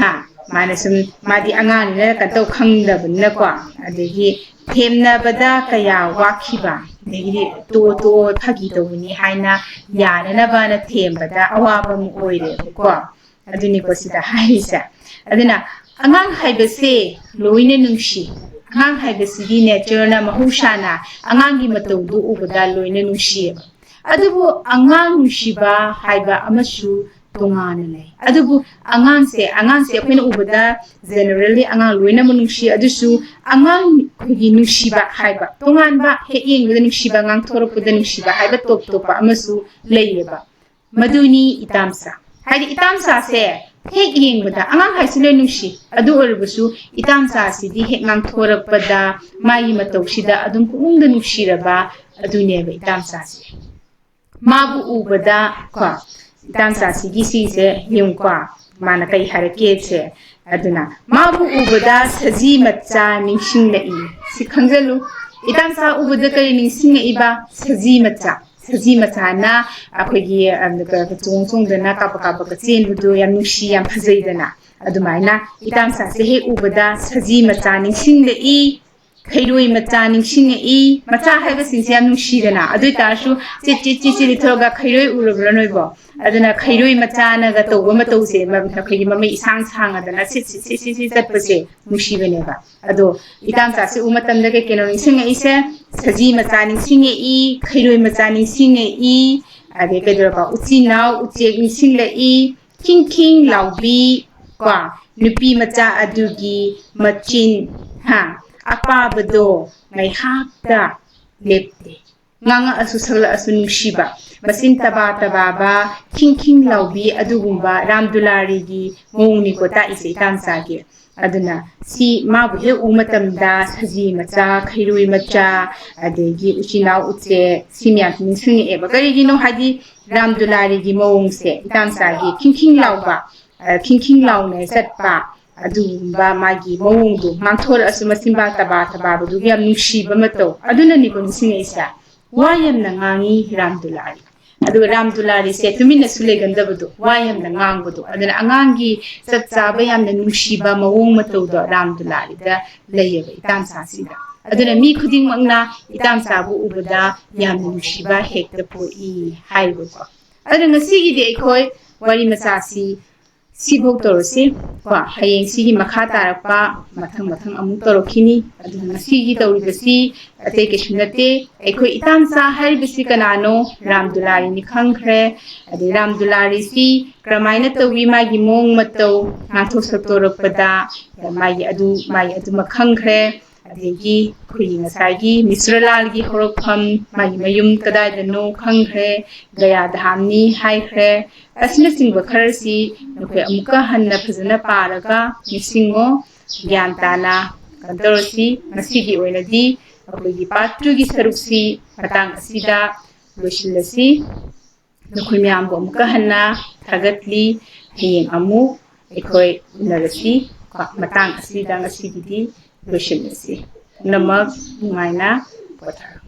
ꯍꯥ, ꯃꯥꯅ ꯁꯨꯝ, ꯃꯥꯗꯤ ꯑꯉꯥꯡꯅꯤꯅ ꯀꯩꯅꯣ ꯇꯧ ꯈꯪꯗꯕꯅꯤꯅꯀꯣ꯫ ꯑꯗꯒꯤ ꯊꯦꯝꯅꯕꯗ ꯀꯌꯥ ꯋꯥꯈꯤꯕ, ꯑꯗꯒꯤꯗꯤ "ꯇꯣ ꯇꯣ ꯐꯥꯒꯤ ꯇꯧꯕꯅꯤ" ꯍꯥꯏꯅ ꯌꯥꯅꯅꯕꯅ ꯊꯦꯝꯕꯗ ꯑꯋꯥꯕ ꯑꯃ ꯑꯣꯏꯔꯦꯕꯀꯣ꯫ ꯑꯗꯨꯅꯤꯀꯣ ꯁꯤꯗ ꯍꯥꯏꯔꯤꯁꯦ꯫ ꯑꯗꯨꯅ ꯑꯉꯥꯡ ꯍꯥꯏꯕꯁꯦ ꯂꯣꯏꯅ ꯅꯨꯡꯁꯤ꯫ ꯑꯉꯥꯡ ꯍꯥꯏꯕꯁꯤꯗꯤ natureꯅ, ꯃꯍꯧꯁꯥꯅ ꯑꯉꯥꯡꯒꯤ ꯃꯇꯧꯗꯨ ꯎꯕꯗ ꯂꯣꯏꯅ ꯅꯨꯡꯁꯤꯌꯦꯕ꯫ ꯑꯗꯨꯕꯨ ꯑꯉꯥꯡ ꯅꯨꯡꯁꯤꯕ ꯍꯥꯏꯕ ꯑꯃꯁꯨ ꯇꯣꯉꯥꯟꯅ ꯂꯩ꯫ ꯑꯗꯨꯕꯨ ꯑꯉꯥꯡꯁꯦ, ꯑꯉꯥꯡꯁꯦ ꯑꯩꯈꯣꯏꯅ ꯎꯕꯗ generally ꯑꯉꯥꯡ ꯂꯣꯏꯅꯃꯛ ꯅꯨꯡꯁꯤ꯫ ꯑꯗꯨꯁꯨ ꯑꯉꯥꯡ ꯑꯩꯈꯣꯏꯒꯤ ꯅꯨꯡꯁꯤꯕ ꯍꯥꯏꯕ ꯇꯣꯉꯥꯟꯕ, ꯍꯦꯛ ꯌꯦꯡꯕꯗ ꯅꯨꯡꯁꯤꯕ, ꯉꯥꯡꯊꯣꯔꯛꯄꯗ ꯅꯨꯡꯁꯤꯕ ꯍꯥꯏꯕ ꯇꯣꯞ ꯇꯣꯞꯄ ꯑꯃꯁꯨ ꯂꯩꯌꯦꯕ꯫ ꯃꯗꯨꯅꯤ ꯏꯇꯥꯝꯆꯥ꯫ ꯍꯥꯏꯗꯤ ꯏꯇꯥꯝꯆꯥꯁꯦ ꯍꯦꯛ ꯌꯦꯡꯕꯗ, ꯑꯉꯥꯡ ꯍꯥꯏꯁꯤ ꯂꯣꯏ ꯅꯨꯡꯁꯤ, ꯑꯗꯨ ꯑꯣꯏꯔꯕꯁꯨ ꯏꯇꯥꯝꯆꯥꯁꯤꯗꯤ ꯍꯦꯛ ꯉꯥꯡꯊꯣꯔꯛꯄꯗ, ꯃꯥꯒꯤ ꯃꯇꯧꯁꯤꯗ ꯑꯗꯨꯝ ꯄꯨꯛꯅꯤꯡꯗ ꯅꯨꯡꯁꯤꯔꯕ ꯑꯗꯨꯅꯦꯕ ꯏꯇꯥꯝꯆꯥꯁꯦ꯫ ꯃꯥꯕꯨ ꯎꯕꯗ ꯀꯣ, ꯏꯇꯥꯝꯆꯥꯁꯤꯒꯤ ꯁꯤꯁꯦ ꯌꯦꯡꯉꯨꯀꯣ, ꯃꯥꯅ ꯀꯩ ꯍꯥꯏꯔꯛꯀꯦꯁꯦ꯫ ꯑꯗꯨꯅ, "ꯃꯥꯕꯨ ꯎꯕꯗ ꯁꯖꯤ ꯃꯆꯥ ꯅꯤꯡꯁꯤꯡꯂꯛꯏ"꯫ ꯁꯤ ꯈꯪꯖꯜꯂꯨ꯫ ꯏꯇꯥꯝꯆꯥ ꯎꯕꯗ ꯀꯔꯤ ꯅꯤꯡꯁꯤꯡꯉꯛꯏꯕ? ꯁꯖꯤ ꯃꯆꯥ꯫ ꯁꯖꯤ ꯃꯆꯥꯅ ꯑꯩꯈꯣꯏꯒꯤ, ꯑ, ꯆꯣꯡ ꯆꯣꯡꯗꯅ, ꯀꯥꯞꯄ ꯀꯥꯞꯄꯒ ꯆꯦꯟꯕꯗꯣ ꯌꯥꯝ ꯅꯨꯡꯁꯤ, ꯌꯥꯝ ꯐꯖꯩꯗꯅ꯫ ꯑꯗꯨꯃꯥꯏꯅ ꯏꯇꯥꯝꯆꯥꯁꯦ ꯍꯦꯛ ꯎꯕꯗ ꯁꯖꯤ ꯃꯆꯥ ꯅꯤꯡꯁꯤꯡꯂꯛꯏ, ꯈꯩꯔꯣꯏ ꯃꯆꯥ ꯅꯤꯡꯁꯤꯡꯉꯛꯏ꯫ ꯃꯆꯥ ꯍꯥꯏꯕꯁꯤꯡꯁꯦ ꯌꯥꯝ ꯅꯨꯡꯁꯤꯗꯅ꯫ ꯑꯗꯨ ꯑꯣꯏꯇꯥꯔꯁꯨ ꯆꯦꯠ ꯆꯦꯠ ꯆꯦꯠ ꯆꯦꯠ ꯂꯤꯊꯣꯔꯒ ꯈꯩꯔꯣꯏ ꯎꯔꯕ꯭ꯔꯥ ꯅꯣꯏꯕꯣ? ꯑꯗꯨꯅ ꯈꯩꯔꯣꯏ ꯃꯆꯥꯅꯒ ꯇꯧꯕ ꯃꯇꯧꯁꯦ, ꯃ-, ꯑꯩꯈꯣꯏꯒꯤ ꯃꯃꯩ ꯏꯁꯥꯡ ꯁꯥꯡꯉꯗꯅ ꯁꯤꯠ ꯁꯤꯠ ꯁꯤꯠ ꯁꯤꯠ ꯁꯤꯠ ꯆꯠꯄꯁꯦ ꯅꯨꯡꯁꯤꯕꯅꯦꯕ꯫ ꯑꯗꯣ ꯏꯇꯥꯝꯆꯥꯁꯦ ꯎꯕ ꯃꯇꯝꯗ ꯀꯩ ꯀꯩꯅꯣ ꯅꯤꯡꯁꯤꯡꯉꯛꯏꯁꯦ? ꯁꯖꯤ ꯃꯆꯥ ꯅꯤꯡꯁꯤꯡꯉꯛꯏ, ꯈꯩꯔꯣꯏ ꯃꯆꯥ ꯅꯤꯡꯁꯤꯡꯉꯛꯏ, ꯑꯗꯩ ꯀꯩꯗꯧꯔꯕ? ꯎꯆꯤꯅꯥꯎ, ꯎꯆꯦꯛ ꯅꯤꯡꯁꯤꯡꯂꯛꯏ, ꯈꯤꯡ ꯈꯤꯡ ꯂꯥꯎꯕꯤ, ꯀꯣ, ꯅꯨꯄꯤ ꯃꯆꯥ ꯑꯗꯨꯒꯤ ꯃꯆꯤꯟ, ꯍꯥ, ꯑꯄꯥꯕꯗꯣ ꯉꯥꯏꯍꯥꯛꯇ ꯂꯦꯞꯇꯦ꯫ ꯉꯥꯡꯉꯛꯑꯁꯨ ꯁꯛꯂꯛꯑꯁꯨ ꯅꯨꯡꯁꯤꯕ, ꯃꯆꯤꯟ ꯇꯕꯥ ꯇꯕꯥꯕ, ꯈꯤꯡ ꯈꯤꯡ ꯂꯥꯎꯕꯤ, ꯑꯗꯨꯒꯨꯝꯕ ꯔꯥꯝ ꯗꯨꯂꯥꯔꯤꯒꯤ ꯃꯑꯣꯡꯅꯤꯀꯣ ꯇꯥꯛꯏꯁꯦ ꯏꯇꯥꯝꯆꯥꯒꯤ꯫ ꯑꯗꯨꯅ ꯁꯤ ꯃꯥꯕꯨ ꯍꯦꯛ ꯎꯕ ꯃꯇꯝꯗ ꯁꯖꯤ ꯃꯆꯥ, ꯈꯩꯔꯣꯏ ꯃꯆꯥ, ꯑꯗꯒꯤ ꯎꯆꯤꯅꯥꯎ ꯎꯆꯦꯛ, ꯁꯤ ꯃꯌꯥꯝꯁꯦ ꯅꯤꯡꯁꯤꯡꯉꯛꯑꯦꯕ꯫ ꯀꯔꯤꯒꯤꯅꯣ ꯍꯥꯏꯗꯤ ꯔꯥꯝ ꯗꯨꯂꯥꯔꯤꯒꯤ ꯃꯑꯣꯡꯁꯦ ꯏꯇꯥꯝꯆꯥꯒꯤ ꯈꯤꯡ ꯈꯤꯡ ꯂꯥꯎꯕ, ꯑ, ꯈꯤꯡ ꯈꯤꯡ ꯂꯥꯎꯅ ꯆꯠꯄ, ꯑꯗꯨꯒꯨꯝꯕ ꯃꯥꯒꯤ ꯃꯑꯣꯡꯗꯣ ꯉꯥꯡꯊꯣꯔꯛꯑꯁꯨ ꯃꯆꯤꯟꯕꯥ ꯇꯕꯥ ꯇꯕꯥꯕꯗꯨꯒꯤ ꯌꯥꯝ ꯅꯨꯡꯁꯤꯕ ꯃꯇꯧ ꯑꯗꯨꯅꯅꯤꯀꯣ ꯅꯤꯡꯁꯤꯡꯉꯛꯏꯁꯦ꯫ ꯋꯥ ꯌꯥꯝꯅ ꯉꯥꯡꯉꯤ ꯔꯥꯝ ꯗꯨꯂꯥꯔꯤ꯫ ꯑꯗꯨꯒ ꯔꯥꯝ ꯗꯨꯂꯥꯔꯤꯁꯦ ꯇꯨꯃꯤꯟꯅꯁꯨ ꯂꯩꯒꯟꯗꯕꯗꯣ, ꯋꯥ ꯌꯥꯝꯅ ꯉꯥꯡꯕꯗꯣ꯫ ꯑꯗꯨꯅ ꯑꯉꯥꯡꯒꯤ ꯆꯞ ꯆꯥꯕ ꯌꯥꯝꯅ ꯅꯨꯡꯁꯤꯕ ꯃꯑꯣꯡ ꯃꯇꯧꯗꯣ ꯔꯥꯝ ꯗꯨꯂꯥꯔꯤꯗ ꯂꯩꯌꯦꯕ ꯏꯇꯥꯝꯆꯥꯁꯤꯗ꯫ ꯑꯗꯨꯅ ꯃꯤ ꯈꯨꯗꯤꯡꯃꯛꯅ ꯏꯇꯥꯝꯆꯥꯕꯨ ꯎꯕꯗ ꯌꯥꯝꯅ ꯅꯨꯡꯁꯤꯕ ꯍꯦꯛꯇ ꯄꯣꯛꯏ ꯍꯥꯏꯔꯤꯕꯀꯣ꯫ ꯑꯗꯨꯅ ꯉꯁꯤꯒꯤꯗꯤ ꯑꯩꯈꯣꯏ ꯋꯥꯔꯤ ꯃꯆꯥꯁꯤ ꯁꯤꯐꯧ ꯇꯧꯔꯁꯤ ꯀꯣ꯫ ꯍꯌꯦꯡ ꯁꯤꯒꯤ ꯃꯈꯥ ꯇꯥꯔꯛꯄ ꯃꯊꯪ ꯃꯊꯪ ꯑꯃꯨꯛ ꯇꯧꯔꯛꯈꯤꯅꯤ꯫ ꯑꯗꯨꯅ ꯉꯁꯤꯒꯤ ꯇꯧꯔꯤꯕꯁꯤ ꯑꯇꯩ ꯀꯩꯁꯨ ꯅꯠꯇꯦ꯫ ꯑꯩꯈꯣꯏ ꯏꯇꯥꯝꯆꯥ ꯍꯥꯏꯔꯤꯕꯁꯤ ꯀꯅꯥꯅꯣ? ꯔꯥꯝ ꯗꯨꯂꯥꯔꯤꯅꯤ ꯈꯪꯈ꯭ꯔꯦ꯫ ꯑꯗꯩ ꯔꯥꯝ ꯗꯨꯂꯥꯔꯤꯁꯤ ꯀꯔꯝꯍꯥꯏꯅ ꯇꯧꯏ, ꯃꯥꯒꯤ ꯃꯑꯣꯡ ꯃꯇꯧ, ꯉꯥꯡꯊꯣꯛ ꯁꯛꯇꯣꯔꯛꯄꯗ ꯃꯥꯒꯤ ꯑꯗꯨ, ꯃꯥꯒꯤ ꯑꯗꯨꯃ ꯈꯪꯈ꯭ꯔꯦ꯫ ꯑꯗꯒꯤ ꯑꯩꯈꯣꯏꯒꯤ ꯉꯁꯥꯏꯒꯤ ꯃꯤꯁ꯭ꯔ ꯂꯥꯜꯒꯤ ꯍꯧꯔꯛꯐꯝ, ꯃꯥꯒꯤ ꯃꯌꯨꯝ ꯀꯗꯥꯏꯗꯅꯣ ꯈꯪꯈ꯭ꯔꯦ, ꯒꯌꯥ ꯙꯥꯝꯅꯤ ꯍꯥꯏꯈ꯭ꯔꯦ꯫ ꯑꯁꯤꯅꯆꯤꯡꯕ ꯈꯔꯁꯤ ꯅꯈꯣꯏ ꯑꯃꯨꯛꯀ ꯍꯟꯅ ꯐꯖꯅ ꯄꯥꯔꯒ ꯅꯤꯡꯁꯤꯡꯉꯣ, ꯒ꯭ꯌꯥꯟ ꯇꯥꯅ ꯀꯩꯅꯣ ꯇꯧꯔꯁꯤ꯫ ꯉꯁꯤꯒꯤ ꯑꯣꯏꯅꯗꯤ ꯑꯩꯈꯣꯏꯒꯤ part two ꯒꯤ ꯁꯔꯨꯛꯁꯤ ꯃꯇꯥꯡ ꯑꯁꯤꯗ ꯂꯣꯏꯁꯤꯜꯂꯁꯤ꯫ ꯅꯈꯣꯏ ꯃꯌꯥꯝꯕꯨ ꯑꯃꯨꯛꯀ ꯍꯟꯅ ꯊꯥꯒꯠꯂꯤ꯫ ꯍꯌꯦꯡ ꯑꯃꯨꯛ ꯑꯩꯈꯣꯏ ꯎꯅꯔꯁꯤ꯫ ꯀꯣ, ꯃꯇꯥꯡ ꯑꯁꯤꯗ ꯉꯁꯤꯒꯤꯗꯤ ꯂꯣꯏꯁꯤꯜꯂꯁꯤ꯫ ꯄꯨꯝꯅꯃꯛ ꯅꯨꯡꯉꯥꯏꯅ ꯄꯣꯊꯥꯔꯣ꯫